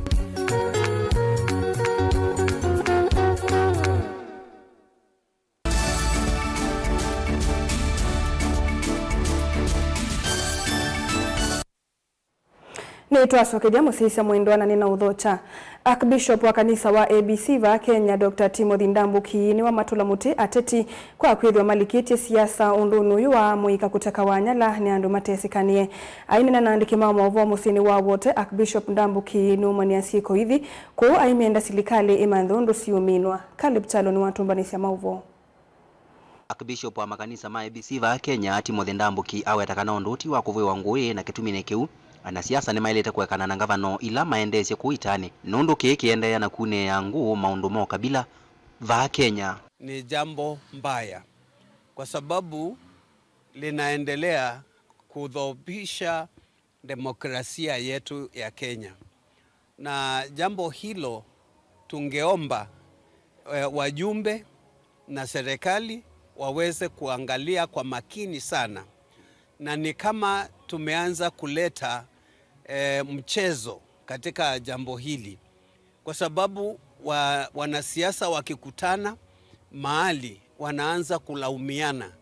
Nĩtwasokethya mũsyaĩĩsya mwendwa na nĩnaũthokya. Archbishop wa kanisa wa A B C vaa Kenya, Doctor Timothy Ndambuki, nĩwamatũla mũtĩ ateti kwa kwĩthĩwa malikĩtye siasa ũndũnĩ ũyũ wa mũika kũteka Wanyala nĩ andũ matesĩkanĩe. Aineena na andĩki ma maũvoo mũsyĩnĩ wa Wote, Archbishop Ndambuki nũũmany'a syĩko ithi kũu aimenda silikalĩ ĩmanthe ũndũ siũminwa. Caleb Kyalo nĩwatũmbanĩsya maũvoo. Archbishop wa makanisa ma A B C vaa Kenya, Timothy Ndambuki, aweta kana ũndũ ũũ ti wa kũvw'ĩwa ngũĩ, na kĩtumi nĩ kĩu, anasiasa nĩmaĩlĩte kũekana na ngavano ila maendeesye kũu itanĩ, nũndũ kĩĩ kĩendeea na kunĩĩa ngũ maũndũ ma ũkabila vaa Kenya. Ni jambo mbaya kwa sababu linaendelea kudhoofisha demokrasia yetu ya Kenya. Na jambo hilo tungeomba, eh, wajumbe na serikali waweze kuangalia kwa makini sana. Na ni kama tumeanza kuleta, eh, mchezo katika jambo hili. Kwa sababu wa-, wanasiasa wakikutana mahali wanaanza kulaumiana.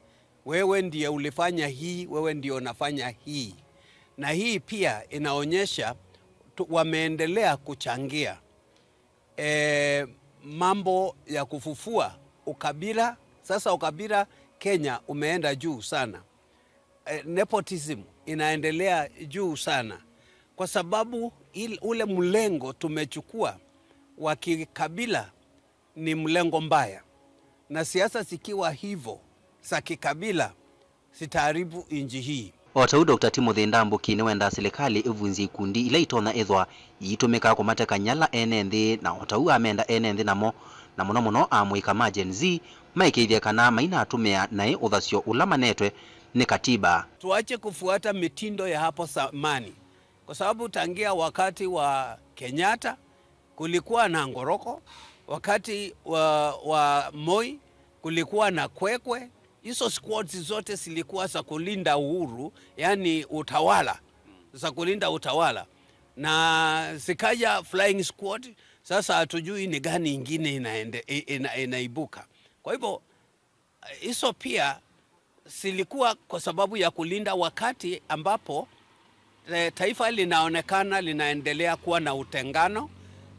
Wewe ndiye ulifanya hii, wewe ndiye unafanya hii. Na hii pia inaonyesha tu, wameendelea kuchangia, eh, mambo ya kufufua ukabila. Sasa ukabila Kenya umeenda juu sana. Eh, nepotism inaendelea juu sana. Kwa sababu il-, ule mlengo tumechukua wa kikabila ni mlengo mbaya, na siasa zikiwa hivyo za kikabila zitaharibu nchi hii. O ta ũu, Doctor Timothy Ndambuki nĩwendaa silikalĩ ĩvunzye ikundi ila itonya ĩthwa iitũmĩka kũmateka nyala ene nthĩ, na o ta ũu amenda ene nthĩ namo, na mũno mũno amũika ma Gen Z, maĩkĩĩthye kana mainatũmĩa naĩ ũthasyo ũla manetwe nĩ katiba. Tuache kufuata mitindo ya hapo zamani, kwa sababu tangia wakati wa Kenyatta, kulikuwa na Ngoroko, wakati wa, wa Moi kulikuwa na Kwekwe. Hizo squads zote zilikuwa za kulinda uhuru, yani utawala. za kulinda utawala, na zikaja flying squad. Sasa hatujui ni gani ingine inaende-, i-, ina-, inaibuka. Kwa hivyo, hizo pia zilikuwa kwa sababu ya kulinda wakati ambapo, eh, taifa linaonekana linaendelea kuwa na utengano,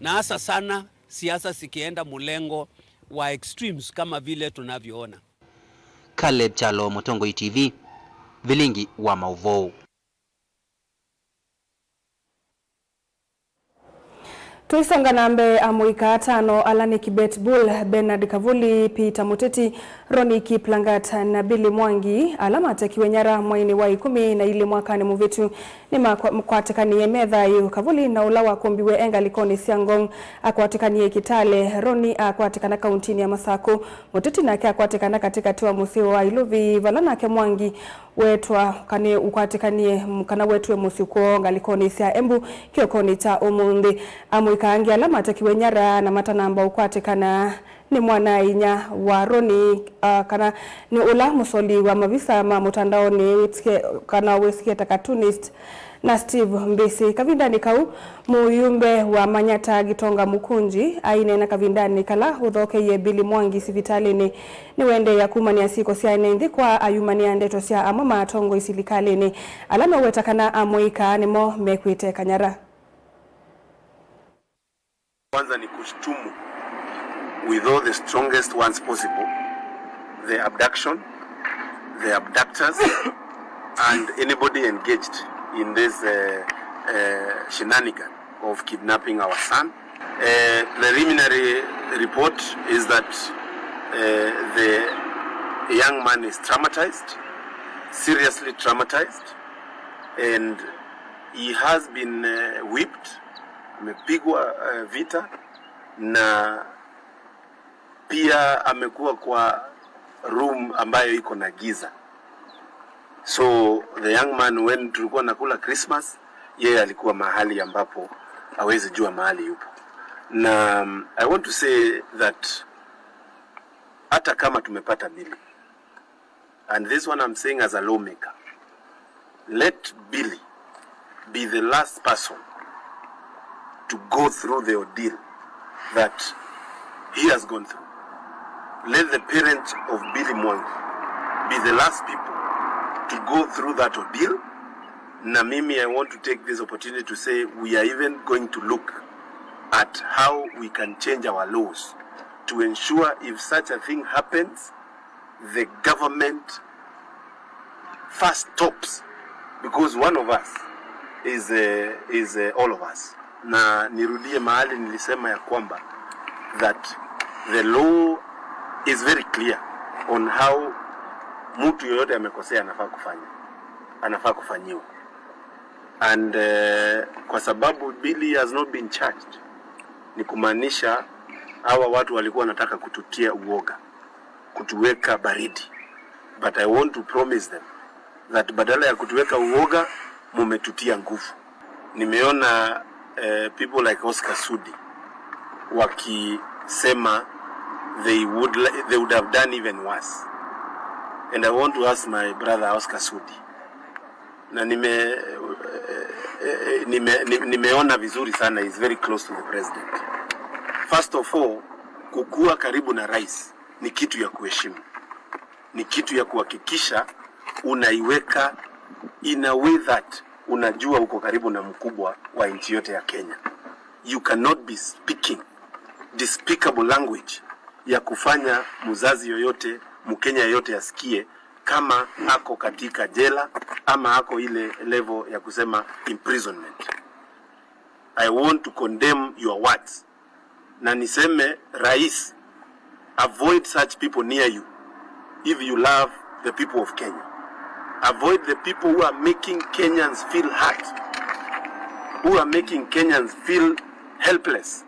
na hasa sana siasa zikienda mlengo wa extremes kama vile tunavyoona. Caleb Kyalo, Mũtongoi T V, vilingi wa maũvoo. Tũisonga na mbee, amũika atano ala nĩ Kibet Bull, Bernard Kavuli, Peter Mũteti, Ronnie Kiplangat na Billy Mwangi, ala matekiwe nyara mweinĩ wa ikũmi na ilĩ mwakanĩ mũvĩtu, nĩmakwatĩkanie me thayũ. Kavuli na ũla wakũmbiwe e ngalĩkonĩ sya Ngong akwatĩkanie Kitale, Ronnie akwatĩkana kauntinĩ ya Masakũ, Mũteti nake akwatĩkana katĩkatĩ wa mũsyĩ wa Iluvi, vala nake Mwangi wetwa kana ũkwatĩkanie, kana wetwe mũsyĩ kwoo ngalĩkonĩ sya Embu kĩokonĩ kya ũmũnthĩ. Amũika angĩ ala matekiwe nyara na matanamba ũkwatĩkana nĩ mwana-a-inyia wa Ronnie, ah, kana nĩ ũla mũsoli wa mavisa ma mũtandaonĩ wĩtĩke-, kana wĩsĩkĩe ta cartoonist, na Steve Mbisi. Kavindanĩ kau, mũyumbe wa Manyata Gitonga Mukunji aineena kavindanĩ kala ũthokeie Billy Mwangi sivitalĩnĩ. Nĩwendeea kumany'a syĩko sya ene nthĩ kwa ayumany'a ndeto sya amwe ma atongoi silikalĩnĩ ala meweta kana amũika nĩmo mekw'ĩte kanyara. Kwanza ni kushtumu with all the strongest ones possible, the abduction, the abductors, and anybody engaged in this, uh, uh, shenanigan of kidnapping our son. Uh, preliminary report is that, uh, the young man is traumatized, seriously traumatized, and he has been, uh, whipped, amepigwa, uh, vita, na pia amekuwa kwa room ambayo iko na giza. So the young man, when tulikuwa nakula Christmas, yeye alikuwa mahali ambapo hawezi jua mahali yupo. Na, um, I want to say that hata kama tumepata Billy, and this one I'm saying as a lawmaker, let Billy be the last person to go through the ordeal that he has gone through. Let the parents of Billy Mwangi be the last people to go through that ordeal. Na mimi, I want to take this opportunity to say we are even going to look at how we can change our laws to ensure if such a thing happens, the government first stops, because one of us is, uh, is, uh, all of us. Na nirudie mahali nilisema ya kwamba that the law is very clear on how mtu yoyote amekosea anafaa kufanya, anafaa kufanyiwa. And, uh, kwa sababu Billy has not been charged, ni kumaanisha hawa watu walikuwa wanataka kututia uoga, kutuweka baridi. But I want to promise them that badala ya kutuweka uoga, mumetutia nguvu. Nimeona, eh, people like Oscar Sudi wakisema they would li-, they would have done even worse. And I want to ask my brother Oscar Sudi, na nime-, eh, eh, nime-, nime-, nimeona vizuri sana, is very close to the president. First of all, kukua karibu na rais ni kitu ya kuheshimu, ni kitu ya kuhakikisha unaiweka in a way that unajua uko karibu na mkubwa wa nchi yote ya Kenya. You cannot be speaking despicable language ya kufanya mzazi yoyote, Mkenya yoyote asikie kama ako katika jela ama ako ile level ya kusema imprisonment. I want to condemn your words. Na niseme, Rais, avoid such people near you if you love the people of Kenya. Avoid the people who are making Kenyans feel hurt, who are making Kenyans feel helpless.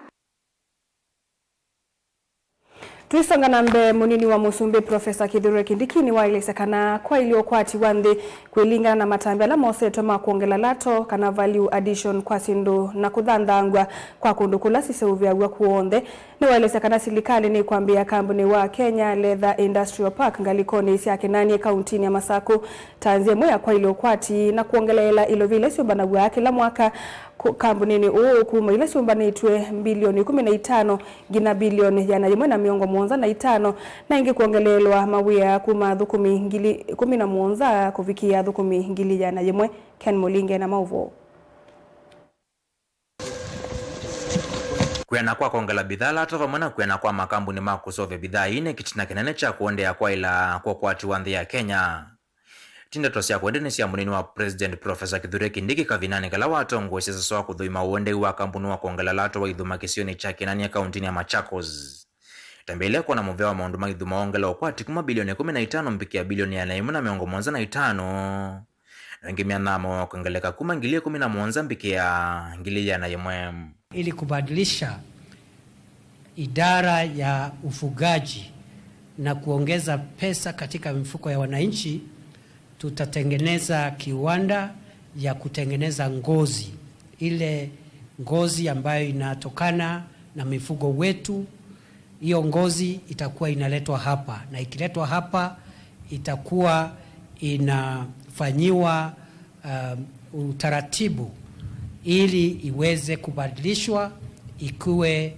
Tũisonga na mbee, mũnini wa mũsumbĩ Profesa Kithure Kindiki nĩwaelesya kana kwaĩlye ũkwati wa nthĩ kwĩlingana na matambya ala mosetwe ma kwongela lato kana value addition kwa syĩndũ na kũthanthangw'a kwa kũndũ kũla siseũvĩaw'a kw'onthe. Nĩwaelesya kana silikalĩ nĩkwambĩĩa kambunĩ wa Kenya Leather Industrial Park ngalĩkonĩ sya Kinanie kauntinĩ ya Masaku ta nzĩa ĩmwe ya kwaĩlya ũkwati na kwongeleela ilovi ila syũmbanaw'a kĩla mwaka ku-, kambunĩnĩ ũũ kuma ila syũmbanĩtw'e mbilioni ĩkũmi na itano nginya mbilioni ĩana yĩmwe na mĩongo mũonza na itano, na ĩngĩ kwongeleelwa mawĩa kuma athũkũmi ngili ĩkũmi na mũonza kũvikĩa athũkũmi ngili ĩana yĩmwe. Ken Mũlinge na maũvoo. Kwĩana kwa kwongela mbithaa lato vamwe na kwĩana kwa makambuni ma kũseũvya mbithaa ii nĩ kĩtina kĩnene kya kũendeea kwaĩla kwa ũkwati wa nthĩ ya Kenya. Ti ndeto sya kwendĩ nĩ sya mũnini wa President Professor Kithure Kindiki kavindanĩ kala watongoesye sasa wa kũthũima ũendei wa kambuni wa kwongela lato wa ithuma kĩsionĩ kya Kinanie kauntinĩ ya Machakos. Tambĩĩle kwona mũvea wa maũndũ ma ithuma wongela ũkwati kuma bilioni ĩkũmi na itano mbikĩa bilioni ĩana yĩmwe na mĩongo mũonza na itano. Na ĩngĩ myanthamo wa kwongeleka kuma ngili ĩkũmi na mũonza mbikĩa ngili ĩana yĩmwe. Ili kubadilisha idara ya ufugaji na kuongeza pesa katika mifuko ya wananchi, tutatengeneza kiwanda ya kutengeneza ngozi, ile ngozi ambayo inatokana na mifugo wetu. Hiyo ngozi itakuwa inaletwa hapa, na ikiletwa hapa itakuwa inafanyiwa, um, utaratibu ili iweze kubadilishwa ikuwe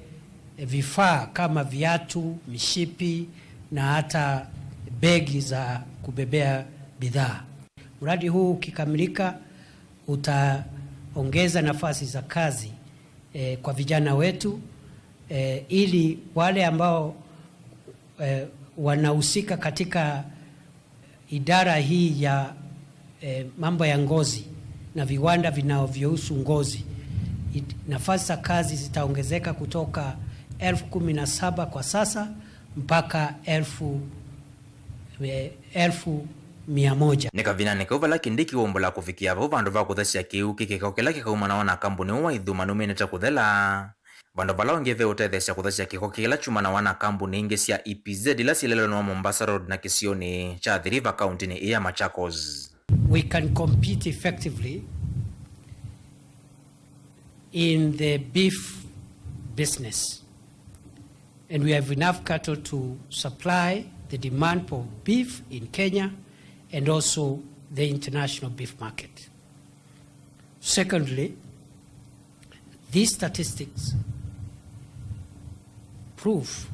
vifaa kama viatu, mishipi na hata begi za kubebea bidhaa. Mradi huu ukikamilika, utaongeza nafasi za kazi, eh, kwa vijana wetu, eh, ili wale ambao, eh, wanahusika katika idara hii ya, eh, mambo ya ngozi na viwanda vinavyohusu ngozi, it-, nafasi za kazi zitaongezeka kutoka elfu kumi na saba kwa sasa mpaka elfu, eh, elfu mia moja. Nĩ kavindanĩ kau vala Kindiki waumbũla kũvikĩa vau vandũ va kũthesya kĩu kĩ kĩko kĩla kĩkaumanawa na kambuni ũũ wa ithuma nũminĩte kũthela, vandũ vala ũngĩ ve ũtetheesya kũthesya kĩko kĩla kyumanawa na kambuni ingĩ sya E P Z ila syĩlelwe nĩ wa Mombasa Road na kĩsionĩ kya Athi River kauntinĩ ĩĩ ya Machakos. We can compete effectively in the beef business. And we have enough cattle to supply the demand for beef in Kenya and also the international beef market. Secondly, these statistics prove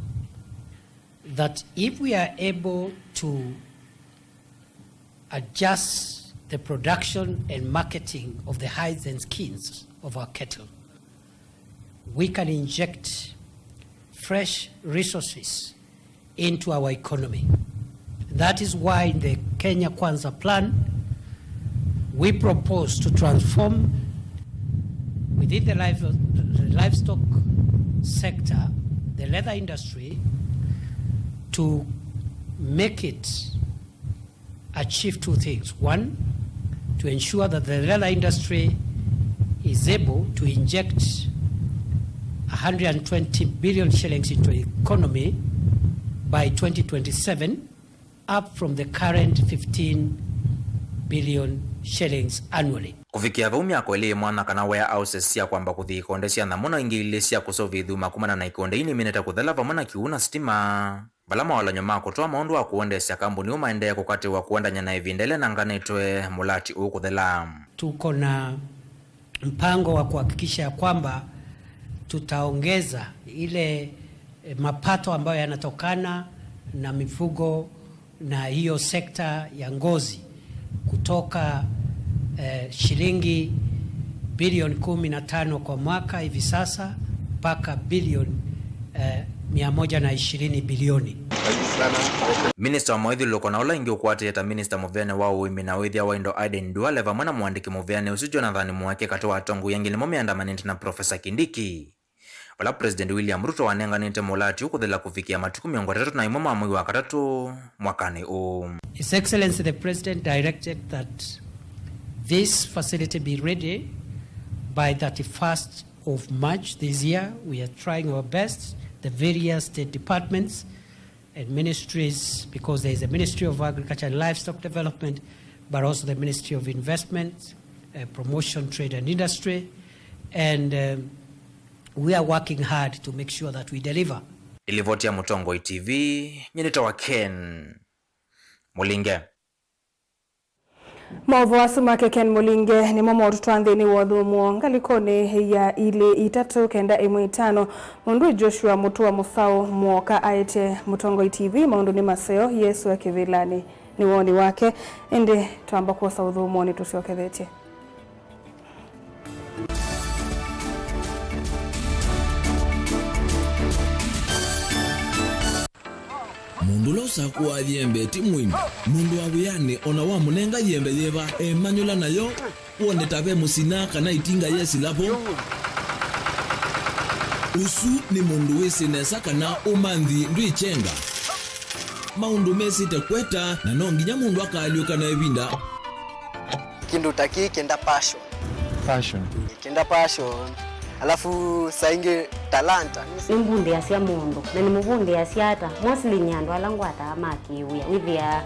that if we are able to adjust the production and marketing of the hides and skins of our cattle, we can inject fresh resources into our economy. That is why in the Kenya Kwanza plan, we propose to transform within the live-, the livestock sector, the leather industry, to make it achieve two things. One, to ensure that the leather industry is able to inject a hundred and twenty billion shillings into the economy by twenty twenty-seven, up from the current fifteen billion shillings annually. Kũvikĩa vau, myako ĩlĩ ĩmwana kana warehouses sya kwamba kũthi ikonde sya nyamũ na ingĩ ilĩ sya kũseũvya ithuma kumana na ikonde ii nĩminĩte kũthela vamwe na kĩw'ũ na sitima. Vala mawalany'o ma kũtwaa maũndũ wa kũendeesya kambuni ũũ maendee kũkatĩwa kũendany'a na ĩvinda ĩla ĩnanganĩtwe mũlati ũũ kũthela. Tuko na mpango wa kuhakikisha ya kwamba tutaongeza ile, eh, mapato ambayo yanatokana na mifugo na hiyo sekta ya ngozi kutoka, eh, shilingi bilioni kumi na tano kwa mwaka hivi sasa mpaka bilioni, eh, mia moja na ishirini bilioni. Minista wa mawĩthyũlũlũko na ũla ĩngĩ ũkwatĩĩe ta minista mũveanĩ wa ũĩmi na ũĩthya wa indo Aden Duale vamwe na mũandĩki mũveanĩ ũsu Jonathan Mweke katĩ wa atongoi angĩ nĩmo meandamanĩte na Profesa Kindiki. Vala President William Ruto wanenganĩte mũlati ũũ kũthela kũvikĩa matukũ mĩongo ĩtatũ na ĩmwe ma mwei wa katatũ mwakanĩ ũũ. His Excellency the President directed that this facility be ready by thirty-first of March this year. We are trying our best, the various state departments, and ministries, because there is a Ministry of Agriculture and Livestock Development, but also the Ministry of Investment, uh, Promotion, Trade and Industry, and, um, we are working hard to make sure that we deliver. Ĩlivoti ya Mũtongoi T V, nyie nĩtawa Ken Mũlinge. Maũvoo asu make Ken Mũlinge nĩmo maũtũtwaa nthĩnĩ wa ũthũmũo ngalĩkonĩ ya ilĩ itatũ kenda ĩmwe itano. Mũndũ Joshua Mũtua Mũsaũ Mwoka aĩtye Mũtongoi T V maũndũ nĩ maseo, Yesũ e kĩvĩlanĩ. Nĩ woni wake, ĩndĩ twamba kwosa ũthũmũo nĩtũsyokethetye. Mũndũ ũla ũsakũaa yembe ti mũimi. Mũndũ wa wĩanĩ o na wamũnenga yembe yĩva, emanyũla nayo, wone ta ve mũsina kana ĩtinga yesĩla vo. Ũsu nĩ mũndũ wĩsĩ nesa kana ũmanthi ndwĩkyenga. Maũndũ mesĩte kweta, na no nginya mũndũ akaalyũka na ĩvinda. Kĩndũ ta kĩĩ kĩenda passion. Passion. Kĩenda passion. Alafu saa ingĩ talanta. Nĩmbundĩasya mũndũ, na nĩmũvundĩasya ata? Mostly nĩ andũ ala ngwataa ma kĩwĩa. Wĩthĩaa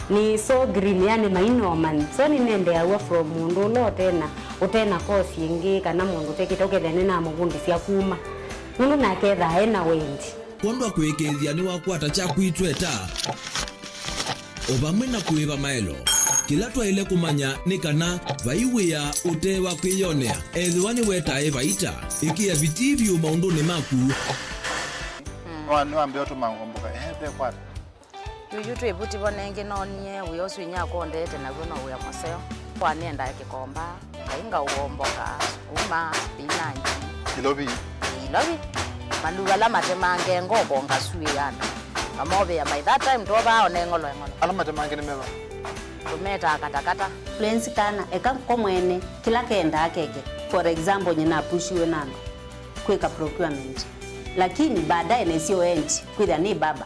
nĩ so green, yani maina ũmanyi. So nĩnendeaw'a from mũndũ ũla ũtena, ũtena course ĩngĩ, kana mũndũ ũtekĩte, ũkethĩa nĩnamũvundĩsya kuma. Nũndũ nake ethaa ena wendi. Kwondũ wa kũĩkĩĩthya nĩwakwata kyaku itweta, o vamwe na kũĩva maelo. Kĩla twaĩle kũmanya nĩ kana vai wĩa ũte wa kwĩyonea, ethĩwa nĩwetae vaita, ĩkĩa vitii vyũ maũndũnĩ maku. Nĩwa-, nĩwambĩa ũtũma ngomboka, ehe, ve kwata. Yuyu twĩ vuti vo nengĩ noonie wĩa ũsu inyakwa ũndete naw'o no wĩa mũseo. Kwa nĩendaa kĩkomba, kainga ũomboka, sukuma, spinach. Ilovi. Ilovi. Maluu ala matemange ngoko ngasuĩana. Mamovĩa by that time twovaa one ng'olo eng'olo. Ala matemange nĩ meva? Tũmetaa katakata. Lensi kana, eka ko mwene, kĩla kendaa keke. For example, nyina apushiwe na andũ kwĩka procurement. Lakini baadaye nesio end, kwĩthĩa nĩ baba.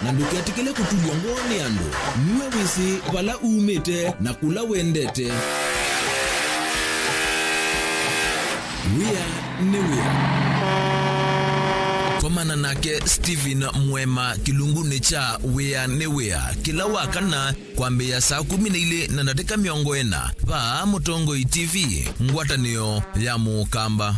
Na ndũketĩkĩle kũtulw'a ngoo nĩ andũ. Nue wĩsĩ vala umĩte na kũla wendete. Wĩa nĩ wĩa. Komana nake Stephen Mwema kĩlungunĩ kya Wĩa nĩ Wĩa kĩla wa kana kwambĩĩa saa kũmi na ilĩ na ndatĩka mĩongo ĩna vaa Mũtongoi T V, ngwatanĩo ya Mũkamba.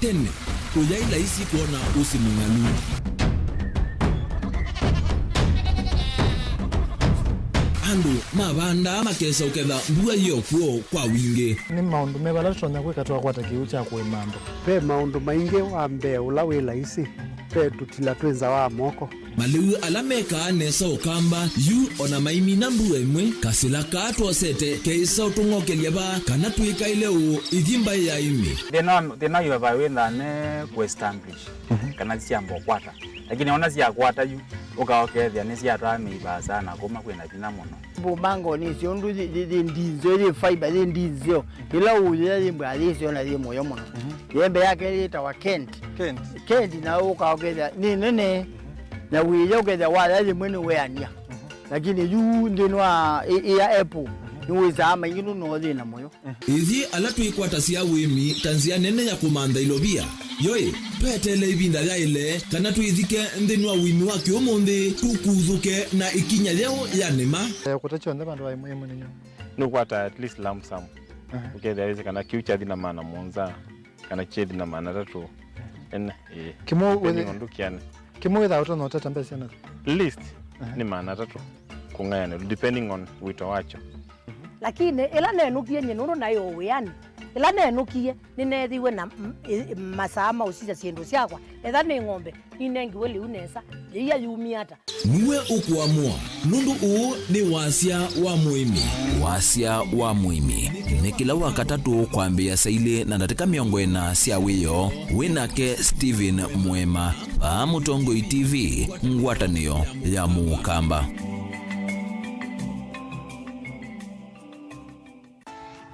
Tene, kũyaĩ laisi kwona ũsĩ mũng'alu. Andũ mavandaa makesa ũketha mbua yĩ o kw'o kwa wingĩ. Nĩ maũndũ meva ala tũtonya kwĩka twakwata kĩw'ũ kya kũĩma andũ? Ve maũndũ maingĩ. Wa mbee ũla wĩ laisi, ve tũtila twĩ nza wa moko. Malĩu ala mekaa nesa ũkamba, yu o na maimina mbua ĩmwe, kasĩla kaa twosete keĩsa ũtũng'okelya vaa kana twĩkaĩle ũũ ithi mbaĩ ya ĩmĩ. Thĩna wa, thĩna wa vaa wĩthaa ne kũ establish, mhm, kana syamba ũkwata. Lakini ona syakwata yu, ũka ũkethĩa nĩsyatwaa mĩivaa sana kuma kwĩna vinya mũno. Mbumbango nĩ syũndũ yĩ, yĩ, yĩ ndinzeo, yĩ fiber, yĩ ndinzeo. Ĩla ũyĩa yĩ mbwa yĩ syona yĩ mũyo mũno. Mhm. Yembe yake yĩtawa Kent. Kent. Kent na ũka ũkethĩa nĩ nene. Mhm. Na wĩya ũkethĩa waya yĩmwe nĩ weania. Mhm. Lakini yu nthĩnĩ wa ĩ, ĩ ya apple, mhm, nĩ wĩsaa maingĩ nũ no thĩna mũyo. Ĩthyĩ ala twĩkwatasya ũĩmi ta nzĩa nene ya kũmantha ilovia, yoĩ, tweteele ĩvinda yaĩle kana twĩthike nthĩnĩ wa ũĩmi wa kĩũmũnthĩ, tũkuthũke na ĩkinya yeũ ya nĩma. Eh, kũta kyonthe vandũ va ĩmwe ĩmwe nĩ nyũmũ. Nĩũkwata at least lump sum. Aha. Ũkethĩa wĩsĩ kana kĩu kyathi na maana mũonza, kana kyethi na maana atatũ. Ene, ĩĩ. Kĩmwe depending wĩthĩ-, on ndũkĩane. Kĩmwe wĩthaa ũtonya ũtata mbesa na? Least, aha, nĩ maana atatũ kũng'ayanĩlwa, depending on wĩto wakyo. Lakini ĩla nenũkie nyie nũndũ naĩ o wĩanĩ, Ĩla nenũkie, nĩneethiwe na m-, ĩ-, masaa ma ũsisya syĩndũ syakwa. Etha nĩ ng'ombe, ninengiwe lĩu nesa, yĩia yumie ata? Nue ũkũamũa, nũndũ ũũ nĩ Wasya wa Mũĩmi. Wasya wa Mũĩmi nĩ kĩla Wakatatũ kwambĩĩa saa ilĩ na ndatĩka mĩongo ĩna sya wĩoo, wĩ nake Stephen Mũema, vaa Mũtongoi T V, ngwatanĩo ya Mũkamba.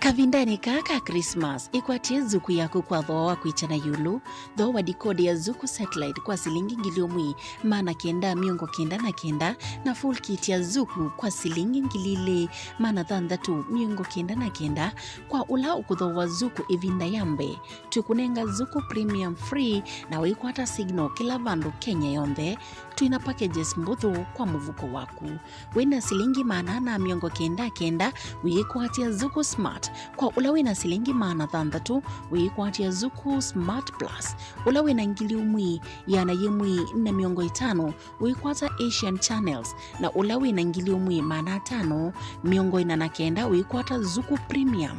Kavindanĩ kaa ka Christmas, ĩkwatĩe Zuku yaku kwa thooa wa kwĩkya na ĩũlũ. Thooa dikodi ya Zuku Satellite kwa silingi ngili ũmwe maana kenda mĩongo kenda na kenda, na full kit ya Zuku kwa silingi ngili ilĩ maana thanthatũ mĩongo kenda na kenda. Kwa ũla ũkũthooa Zuku ĩvinda ya mbee, twĩkũnenga Zuku Premium free na ũikwata signal kĩla vandũ Kenya yonthe. Twĩna packages mbũthũ kwa mũvuko waku. Wĩna silingi maana ana mĩongo kenda kenda, wĩĩkwatya Zuku Smart. Kwa ũla wĩna silingi maana thanthatũ, wĩĩkwatya Zuku Smart Plus. Ũla wĩna ngili ũmwe, ĩana yĩmwe na mĩongo ĩtano, wĩĩkwata Asian Channels, na ũla wĩna ngili ũmwe maana atano mĩongo ĩna na kenda, wĩĩkwata Zuku Premium.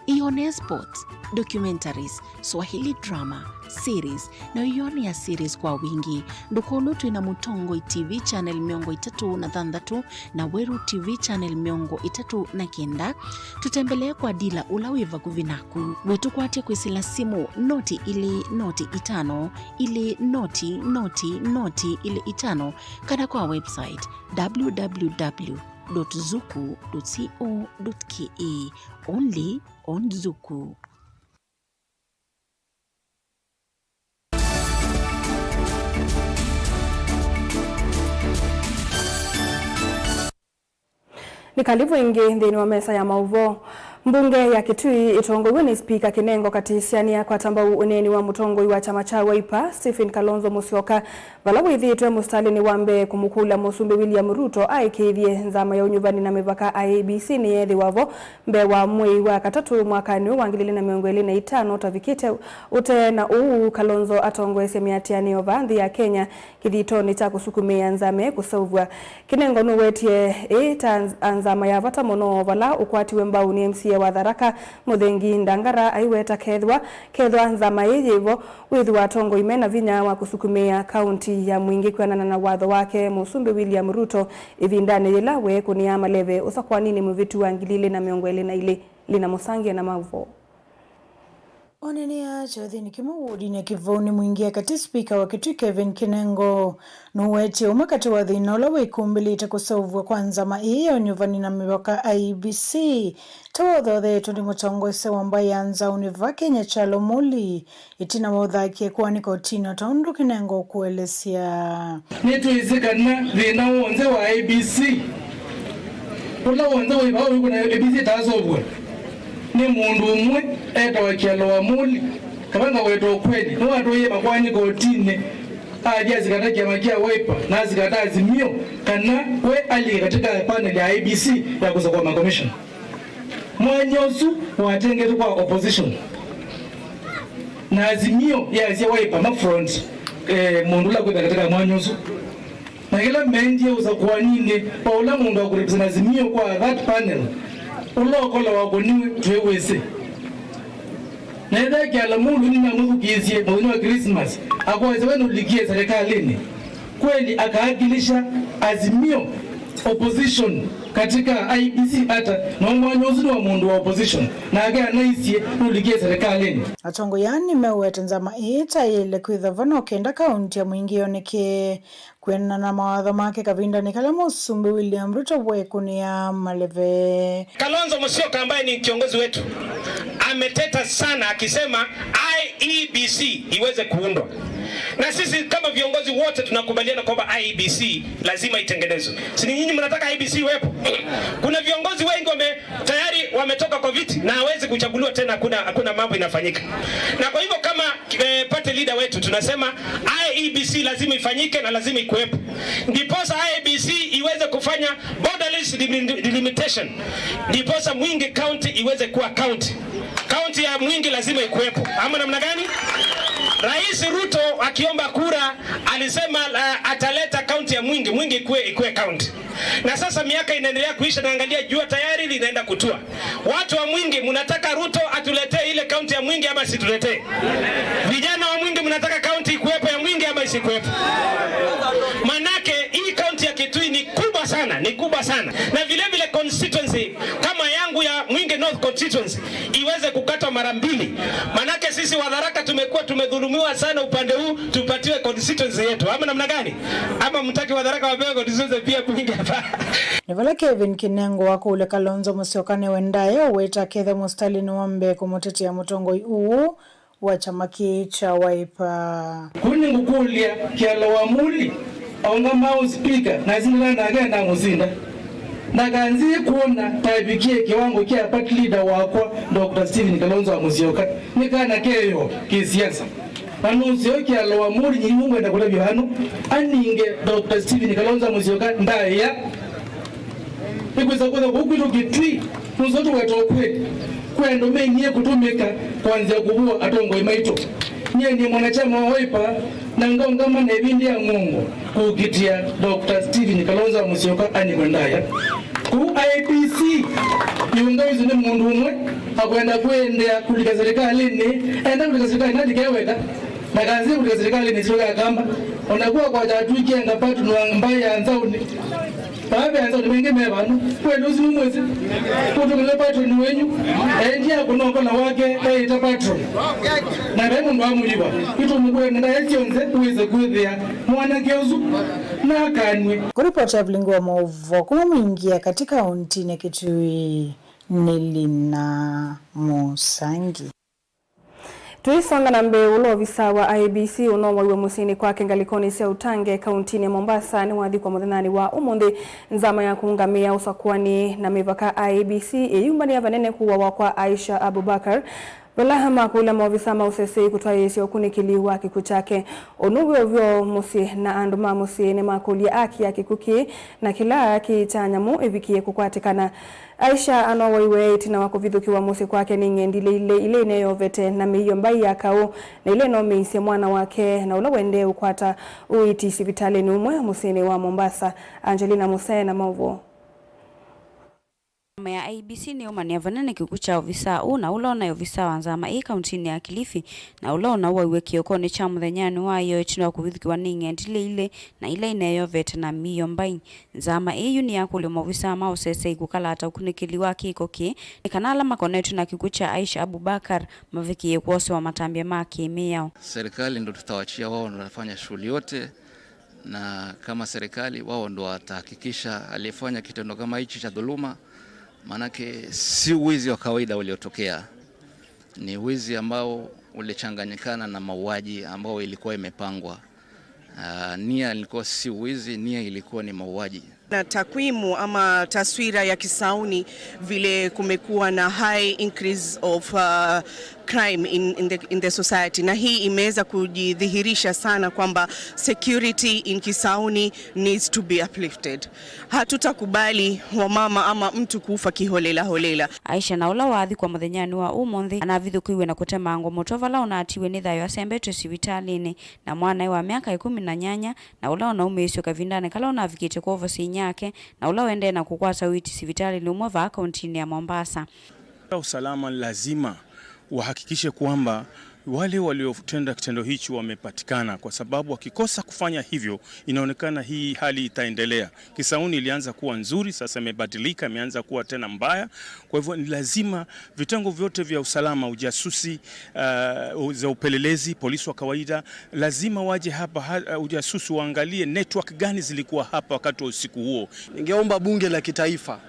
Ĩyonee sports, documentaries, Swahili drama, series, na ĩyonea series kwa wingĩ. Ndũkolwe twĩ na Mũtongoi T V channel mĩongo ĩtatũ na thanthatũ na Weru T V channel mĩongo ĩtatũ na kenda. Tũtembelee kwa dila ũla wĩ vakuvĩ naku. Wĩtũkwatye kwĩsĩla simũ noti ilĩ noti itano ilĩ noti noti noti ilĩ itano, kana kwa website w w w dot zuku dot co dot k e. Only on Zuku. Nĩ karibu ĩngĩ nthĩnĩ wa mesa ya maũvoo. Mbunge ya Kitui ĩtongoew'e nĩ Spika Kinengo Katisya nĩyakwata mbau ũneeni wa mũtongoi wa kyama kya Wiper, Stephen Kalonzo Musyoka, vala wĩthĩĩtwe mũsitalĩnĩ wa mbee kũmũkũlya Mũsumbĩ William Ruto aĩkĩĩthye nzama ya ũnyuvani na mĩvaka, I E B C, nĩyeethĩwa vo mbee wa mwei wa katatũ mwakanĩ ũũ wa ngili ilĩ na mĩongo ĩlĩ na itano ũtavikĩte. Ũtee na ũu, Kalonzo atongoesye mĩatĩanĩo vaa nthĩ ya Kenya kĩthitonĩ kya kũsukumĩĩa nzama ĩĩ kũseũvw'a. Kinengo nũwetie ĩĩ ta nz-, nzama ya vata mũno, vala ũkwatiwe mbau nĩ M C A wa Tharaka, Mũthengi Ndangara, aiweta kethwa, kethwa nzama ĩĩ yĩvo, wĩthĩwa atongoi mena vinya wa kũsukumĩĩa kaunti ya Mwingi kwĩanana na watho wake Mũsumbĩ William Ruto ĩvindanĩ yĩla weekũnĩaa maleve ũsakwaninĩ mũvĩtu wa ngili ilĩ na mĩongo ĩlĩ na ilĩ. Lina Mũsangie na maũvoo. Onanĩa kyathĩnĩ kĩmwe wodinĩ ya Kĩvaũnĩ Mwingi ya Katĩ, Spika wa Kitui Kevin Kinengo nũwetie ũmwe katĩ wa thĩna ũla wĩkumbĩlĩte kũseũvw'a kwa nzama ĩĩ ya ũnyuvani na mĩvaka, I E B C, ta ũthothetwe nĩ mũtongoesya wa mbaĩ ya Nzaũnĩ va Kenya, Kyalo Muli, ĩtina wa ũthakie kũanika ũtino ta ũndũ Kinengo ũkũelesya. Nĩtwĩsĩ kana thĩna w'onthe wa I E B C, ũla w'onthe wĩ vau wĩkũna I E B C ĩtaasovw'a nĩ mũndũ ũmwe etawa Kyalo wa Muli, kavanga weta ũkweli, nĩwatwaie makwani kotinĩ, athi asikata kyama kya Wiper na asikata Azimio kana we alike katika panel ya I E B C ya kusakua makomishona. Mwanya ũsu watengetwe kwa opposition. Na Azimio yaasya Wiper ma front, eh, mũndũ ũla kwĩtha katika mwanya ũsu. Na kĩla mendie ũsakũaninĩ wa ũla mũndũ wa kũrepresent Azimio kwa that panel, ũla ũkola wakũniwe twĩwĩsĩ. Na ĩthe Kyalo Muli nĩnamũthukĩĩsye mũthenya wa Christmas, akwasya we nũlikie serikalĩnĩ. Kweli akaakilisha Azimio opposition katika I E B C ata, na mwanya ũsu nĩ wa mũndũ wa opposition, nake anaisye nũlikie serikalĩnĩ. Atongoi aa nĩmeũete nzama ĩĩ ta yĩle kwĩthwa vano kenda kaunti ya Mwingi yoneke kwĩanana na mawatho make kavindanĩ kala Mũsumbĩ William Ruto weekũnĩaa maleve. Kalonzo Musyoka ambaye ni kiongozi wetu ameteta sana akisema I E B C iweze kuundwa. Na sisi kama viongozi wote tunakubaliana kwamba I E B C lazima itengenezwe. Si ni nyinyi mnataka I E B C iwepo? Kuna viongozi wengi wame-, tayari wametoka kwa viti na hawezi kuchaguliwa tena, hakuna, hakuna mambo inafanyika. Na kwa hivyo kama, eh, party leader wetu tunasema I E B C lazima ifanyike na lazima ikuwepo. Ndiposa I E B C iweze kufanya borderless delimit-, delimitation. Ndiposa Mwingi County iweze kuwa county. County ya Mwingi lazima ikuwepo. Ama namna gani? Rais Ruto akiomba kura alisema, uh, ataleta county ya Mwingi. Mwingi Ikue, ikue county. Na sasa miaka inaendelea kuisha, naangalia jua tayari linaenda kutua. Watu wa Mwingi, mnataka Ruto atuletee ile county ya Mwingi ama situletee? Vijana wa Mwingi, mnataka county ikuwepo ya Mwingi ama isikuwepo? Manake hii county ya Kitui ni kubwa sana, ni kubwa sana. Na vile vile constituency kama yangu ya Mwingi North constituency iweze kukatwa mara mbili. Manake sisi wa Tharaka tumekuwa tumedhulumiwa sana upande huu, tupatiwe constituency yetu. Ama namna gani? Ama mtaki wa Tharaka wapewe constituency pia Mwingi hapa? Nĩ vala Kevin Kinengo wakũlya Kalonzo Musyoka nĩwe ndaĩa ũwĩta kethe mũsitalĩnĩ wa mbee kũmũtetea mũtongoi ũũ wa kyama kĩĩ kya Wiper. Kũu nĩngũkũlya Kyalo wa Muli aũngama ũspika, na sindana nake na mũsinda. Ndakanzie kwona ta avikie kĩwango kya party leader wakwa, Doctor Stephen Kalonzo wa Musyoka. Nĩ kana keyo kĩsiasa. Na nũseo Kyalo wa Muli nyinyi ngwenda kũtavya vano, aninge Doctor Stephen Kalonzo wa Musyoka ndaĩa. Nĩkwĩsa kwĩthwa kũu kwitũ Kitui, nũseo tũweta ũkweli. Kwĩ andũ menie kũtũmĩka kwanzĩa kũvũa atongoi maitũ. Nyie nĩ mwanakyama wa Wiper, na ngaũngama na ĩvindi ya ng'ongo kũkitĩa Doctor Stephen Kalonzo wa Musyoka anikwe ndaĩa. Kũu I E B C, yĩũngamĩsyo nĩ mũndũ ũmwe, akwenda kwĩendea kũlika serikalĩnĩ, enda kũlika serikalĩnĩ, andĩke weka. Ndakanzie kũlika serikalĩnĩ sio ya kamba. Ona kuwa kwa jatwikie ngapatu nwa mbai ya nzauni. Baadhi ya nzauni mengi me vanu. Kweli usi mumwezi. Kutukile patron wenyu. Endi ya kunokola wake, eita patron. Na ve mundu amuliva. Itu mukwe nenda esionze, uweze kwithia mwanake usu. Na akanwe. Kũripota Evelyn wa Maũvoo kuma Mwingi ya katika kaunti ya Kitui nĩ Lina Musangi. Tũisonga na mbee, ũla ovisa wa I E B C ũnowaiwe mũsyĩnĩ kwake ngalĩkonĩ sya Utange, kauntinĩ ya Mombasa, nĩwathikwa mũthenyanĩ wa ũmũnthĩ. Nzama ya kũũngamĩa ũsakũani na mĩvaka I E B C ĩyumbanĩa vanene kũawa kwa Aisha Abubakar, vala makũlya maovisa ma ũsesei kũtwaĩĩsya ũkunĩkĩli wa kĩkw'ũ kyake. Ũnũw'e ũvyũ mũsyĩ na andũ ma mũsyĩ nĩmakũlya aki ya kĩkw'ũ kĩĩ na kĩla kĩĩ kya nyamũ ĩvikĩe kũkwatĩkana. Aisha anowaiwe ĩtina wa kũvithũkĩwa mũsyĩ kwake nĩ ng'endilĩ ilĩ ila ineeovete na mĩio mbai ya kaũ, na ila inomeisye mwana wake, na ũla ũendee ũkwata ũiiti sivitalĩnĩ ũmwe mũsyĩnĩ wa Mombasa. Angelina Musee na maũvoo. Nzama ya I E B C nĩyũmanyie vanene kĩkw'ũ kya ovisaa ũũ, na ũla ũnaĩ ovisaa wa nzama ĩĩ kauntinĩ ya Kilifi, na ũla ũnawaiwe kĩokonĩ kya mũthenyanĩ wa ĩyoo ĩtina wa kũvithũkĩwa nĩ ng'endilĩ ilĩ, na ila ineeovete na mĩio mbai. Nzama ĩĩ yu nĩyakũlya maovisaa ma ũsesei kũkalata ũkunĩkĩli wa kĩko kĩĩ, nĩ kana ala makonetw'e na kĩkw'ũ kya Aisha Abubakar mavikĩe kwosewa matambya ma kĩ-mĩao. Serikali ndo tutawachia, wao ndo wanafanya shughuli yote, na kama serikali, wao ndo watahakikisha aliyefanya kitendo kama hichi cha dhuluma, maanake si wizi wa kawaida uliotokea, ni wizi ambao ulichanganyikana na mauaji ambao ilikuwa imepangwa. Ah, nia ilikuwa si wizi, nia ilikuwa ni mauaji. Na takwimu ama taswira ya Kisauni vile kumekuwa na high increase of, uh, crime in, in the, in the society. Na hii imeweza kujidhihirisha sana kwamba security in Kisauni needs to be uplifted. Hatutakubali wamama ama mtu kufa kiholela holela. Aisha, na ũla waathikwa mũthenyanĩ wa ũmũnthĩ, anavithũkĩiwe na kũtemangwa mũtwe vala ũnatiwe nĩ thayũ asembetwe sivitalĩnĩ, na mwanae wa myaka ĩkũmi na nyanya, na ũla ũnaumĩĩsw'e kavindanĩ kala ũnavikĩte kwovosi inyake, na ũla ũendee na kũkwata ũiiti sivitalĩnĩ ũmwe vaa kauntinĩ ya Mombasa. Usalama lazima wahakikishe kwamba wale waliotenda kitendo hichi wamepatikana, kwa sababu wakikosa kufanya hivyo, inaonekana hii hali itaendelea. Kisauni ilianza kuwa nzuri, sasa imebadilika, imeanza kuwa tena mbaya. Kwa hivyo ni lazima vitengo vyote vya usalama, ujasusi, uh, za upelelezi, polisi wa kawaida, lazima waje hapa, ha-, uh, ujasusi waangalie network gani zilikuwa hapa wakati wa usiku huo. Ningeomba bunge la kitaifa,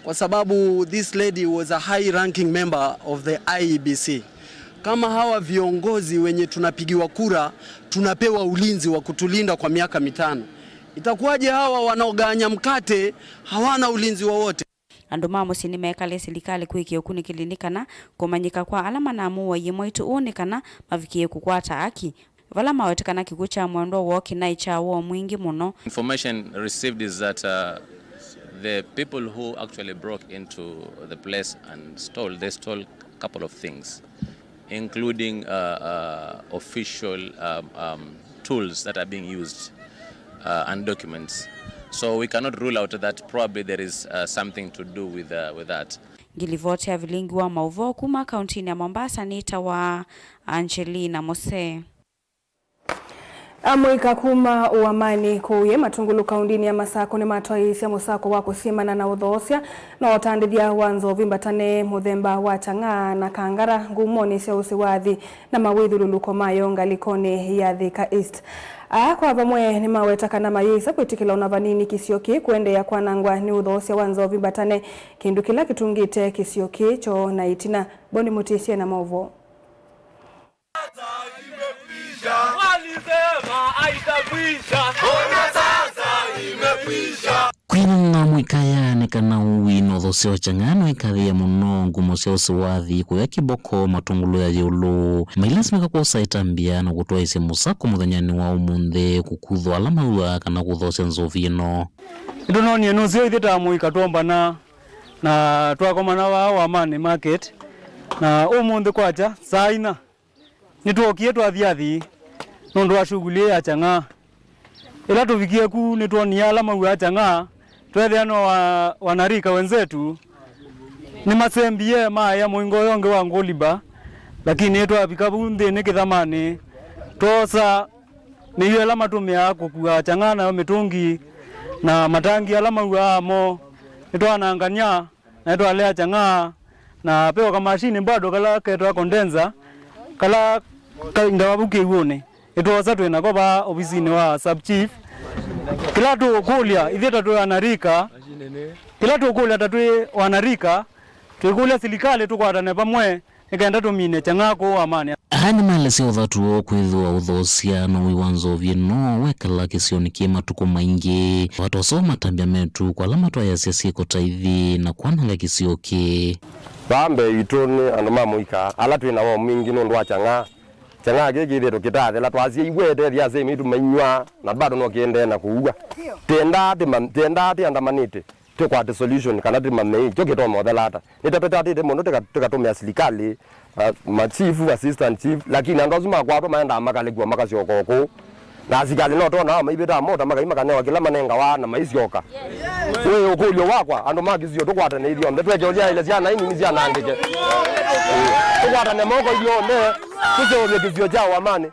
kwa sababu this lady was a high ranking member of the I E B C. Kama hawa viongozi wenye tunapigiwa kura tunapewa ulinzi wa kutulinda kwa miaka mitano, itakuwaje hawa wanaoganya mkate hawana ulinzi wowote? Andũ ma mũsyĩ nĩmekalĩe silikalĩ kwĩkĩa ũkunĩkĩli nĩ kana kũmanyĩka kwa ala manamũwaie mwaitũ ũũ nĩ kana mavikĩe kũkwata aki. Vala maweta kana kĩkw'ũ kya mwendwa woo kĩnaĩ kya woo mwingĩ mũno. Information received is that, uh, the people who actually broke into the place and stole, they stole a couple of things, including, uh, uh, official, um, um, tools that are being used, uh, and documents. So we cannot rule out that probably there is, uh, something to do with, uh, with that. Ngilivoti ya vilingi wa mauvoo kuma kauntinĩ ya Mombasa nĩtawa Angelina Mose. Amũika kuma ũamanĩ kũu Matungulu kaundinĩ ya Masakũ nĩmatwaĩĩsye mũsako wa kũsyĩmana na ũthoosya na ũtandĩthya wa nzovi mbatane mũthemba wa chang'aa na kangara ngumonĩ sya ũsĩ wa athi na mawĩthyũlũlũko mayo ngalĩkonĩ ya Thika East. Aa kwa vamwe nĩmaweta kana mayĩsa kwĩtĩkĩla ona vanini kĩsio kĩĩ kũendeea kwanangwa nĩ ũthoosya wa nzovi mbatane, kĩndũ kĩla kĩtungĩte kĩsio kĩĩ kyoo na ĩtina. Boni Mũtĩsye na maũvoo. Walisema haitakwisha. Ona sasa imekwisha. Kwĩanana na mũika yaanĩka na ũwi na ũthoosya wa chang'aa nĩwĩkathĩĩa mũno ngumo sya ũsĩ wa athi kũya kĩvoko Matungulu ya ĩũlũ. Mailasimĩka kwosa ĩtambya na kũtwaĩĩsya mũsako mũthenyanĩ wa ũmũnthĩ kũkuthwa ala maw'aa kana kũthoosya nzovi ĩno. Nĩtũnoonie nũseo ithyĩ ta amũika twombana na twakomana vaa Wamani Market, na ũmũnthĩ kwakya saa inya nĩtwookie twathi athi nũndũ wa shughuli ya chang'aa. Ĩla tũvikie ku, nĩtwonie ala maw'aa chang'aa, tweethĩa no wa, wanarika wenzetu nĩmasembie maaĩa mũingo ũyũ ũngĩ wa Ngoliba, lakini twavika vau nthĩnĩ kĩthamanĩ, twoosa mĩio ĩla matũmĩaa kũkua chang'aa nayo mĩtũngi na matangi ala maw'aa mo, nĩtwanangany'a na nĩtwalea chang'aa, na ve o kamashini bado kala ketawa condenser, kala kaingawa vu kĩw'ũnĩ. Nĩtwosa twĩ nako vaa ovisinĩ wa sub chief. Kĩla tũũkũlya, ithyĩ ta twĩ wanarika, kĩla tũũkũlya ta twĩ wanarika, twĩkũlya silikalĩ tũkwatane vamwe, nĩ kenda tũmine chang'aa kũũ Wamani. Aa nĩmaelesya ũthatu woo kwĩthĩwa ũthoosya na ũi wa nzovi ĩno wekala kĩsionĩ kĩĩ matukũ maingĩ. Vatosa matambya metu kwa ala matwaĩasya syĩko ta ithi na kwananga kĩsio kĩĩ. Vaa mbee witũ nĩ andũ ma mũika ala twĩ na woo mwingĩ nũndũ wa chang'aa. Chang'aa kĩĩ kĩthĩĩtwe kĩtaathela, twasya iwete thĩ asyai maitũ mainywaa na bado no kĩendee na kũua. Tĩendaa tĩma-, tĩendaa tĩandamanĩte. Tũkwate solution kana tũmanye kyo kĩtonya ũthela ata. Nĩtatũtatĩte mũno tũka-, tũkatũmĩa silikalĩ, uh, ma chief, assistant chief, lakini andũ asu makwatwa maendaa makalekwa makasyoka o kũu. Na asikalĩ no twonaa maivĩtaa mota makai makanewa kĩla manengawa na maisyoka. Wĩ ũkũlyo wakwa, andũ ma kĩsio tũkwatane ithyonthe, tweke ũlyaĩle syana inini syanangĩke. Tũkwatane moko ithyonthe, tũseũvye kĩsio kya Wamani.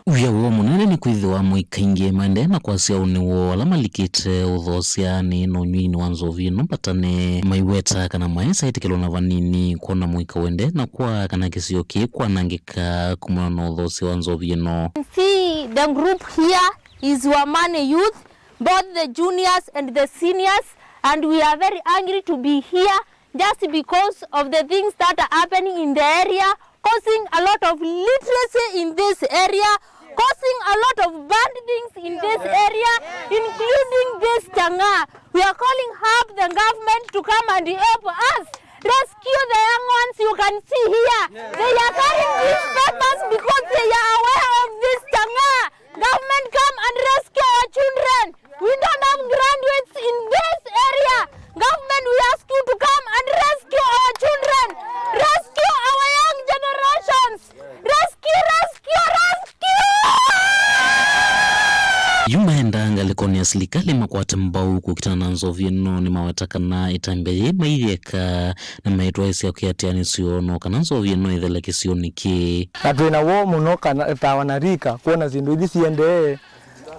Wĩa woo mũnene nĩ kwĩthĩwa amũika aingĩ maendee na kwasya ũnĩ woo ala malikĩte ũthoosyanĩ na ũnyuinĩ wa nzovi ĩno mbatane, maiweta kana maesa ĩtĩkĩlwa na vanini kwona mũika ũendee na kwaa kana kĩsio kĩĩ kwanangĩka kumana na ũthoosya wa nzovi ĩno. See, the group here is Wamani youth, both the juniors and the seniors, and we are very angry to be here just because of the things that are happening in the area, causing a lot of literacy in this area, causing a lot of bad things in this area, including this chang'aa. We are calling up the government to come and help us rescue the young ones you can see here. They are carrying these papers because they are aware of this chang'aa. Government, come and rescue our children. We don't have graduates in this area. Government, we ask you to come and rescue our children. Rescue our young generations. Rescue, rescue, rescue! Yu maendaa ngalĩkonĩ ya silikalĩ makwate mbau kũkitana na nzovi ĩno nĩmaweta kana ĩtambya yĩĩ maiyĩeka na maitwaĩsya kwĩatĩanĩsyo no kana nzovi ĩno ĩthele kĩsionĩ kĩĩ. Na twĩ na woo mũno kana ta wanarika kwona syĩndũ ithi siendee,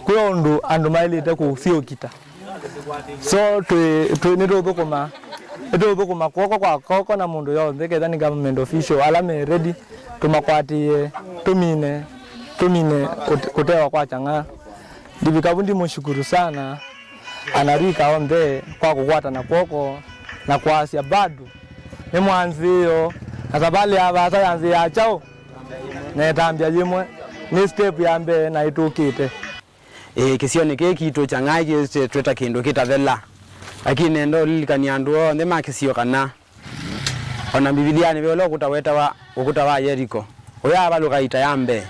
kwĩ o ũndũ andũ maĩlĩte kũsyĩũkita. So twĩ, twĩ, nĩtũũthũkũma, nĩtũũthũkũma kw'oko kwa kw'oko na mũndũ yonthe, ketha nĩ government official, ala me ready, tũmakwatĩĩe, tũmine, tũmine kũte-, kũtewa kwa chang'aa. Ndivika vu ndimũshukuru sana anarika onthe kwa kũkwatana kw'oko na kwasya bado nĩ mwanzĩĩo, na savalĩ ya vaasa yanzĩaa kyaũ? Na ĩtambya yĩmwe nĩ step ya mbee na ĩtũkĩte. Ĩĩ, kĩsionĩ kĩĩ kitũ chang'aa kĩsĩtwe ta kĩndũ kĩtathela. Lakini nenda ũlilikany'a andũ onthe ma kĩsio kana O na Mbivilianĩ ve ũla ũkũta wetawa ũkũta wa Yeriko, ũyaavalũka ita ya mbee.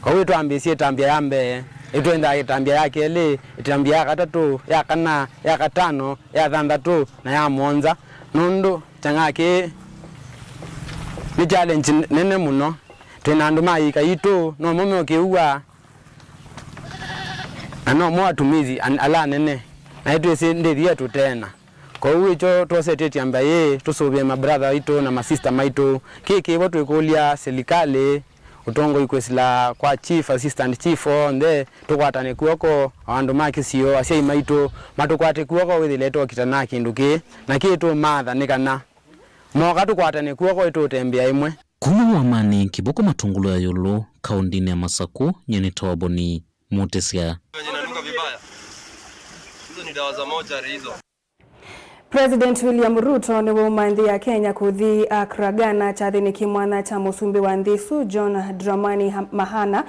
Kwoou ĩtwambĩĩsye ĩtambya ya mbee, ĩtwendaa ĩtambya ya kelĩ, ĩtambya ya katatũ, ya kana, ya katano, ya thanthatũ, na ya mũonza, nũndũ kyang'aa kĩĩ nĩ challenge nene mũno. Twĩ na andũ ma ĩika yitũ, nomo meũkĩw'a. Na nomo atumizi an-, ala anene. Na nĩtwĩsĩ ndĩthie tũteena. Kwoou ĩkyo twosetye ĩtyambya yĩĩ, tũsũvĩe mabrother aitũ na masista maitũ. Kĩĩ kĩvo twĩkũlya silikalĩ, ũtongoi kwĩsĩla kwa chief, assistant chief, onthe tũkwatane kw'oko, o andũ ma kĩsio, asyai maitũ, matũkwate kw'oko wĩthĩle tũkitana kĩndũ kĩĩ. Na kĩĩ tũmatha nĩ kana moka tũkwatane kw'oko ĩtũũtembea ĩmwe. Kuma Wamani, Kĩvũkũ Matũngũlũ ya Ĩũlũ, kaũndĩnĩ ya Masakũ, nyie nĩ Toboni Mũtĩsya. Venye inanuka vibaya. Hizo ni dawa za mochari hizo. President William Ruto nĩwauma nthĩ ya Kenya kũthi Accra, Ghana, kyathĩnĩ kĩ mwanya kya mũsumbĩ wa nthĩ ĩsu, John Dramani Ha-, Mahama.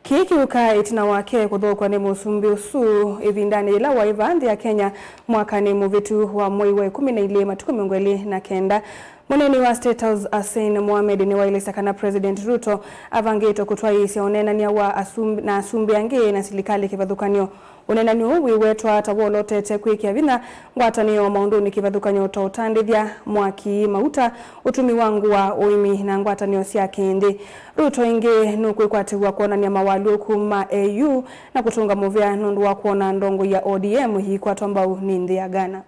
Kĩĩ kĩũka ĩtina wake kũthokw'a nĩ mũsumbĩ ũsu ĩvindanĩ yĩla waĩ vaa nthĩ ya Kenya mwakanĩ mũvĩtu wa mwei wa ĩkũmi na ilĩ, matukũ mĩongo ĩlĩ na kenda. Mũneeni wa State House Hussein Mohamed nĩwaelesya kana President Ruto avangĩte kũtwaĩĩsya ũneenany'a wa asum-, na asumbĩ angĩ na silikalĩ kĩvathũkany'o. Ũneenany'o ũũ wĩwetwa ta wolotete kwĩkĩa vinya ngwatanĩo maũndũnĩ kĩvathũkany'o ta ũtandĩthya, mwaki, mauta, ũtumi wa ngũa, ũĩmi na ngwatanĩo sya kĩ-nthĩ. Ruto ĩngĩ nũkwĩkwatĩw'a kwonany'a mawalũku ma A U na kũtũnga mũvea nũndũ wa kwona ndongoi ya O D M ĩikwatwa mbau nĩ nthĩ ya Ghana.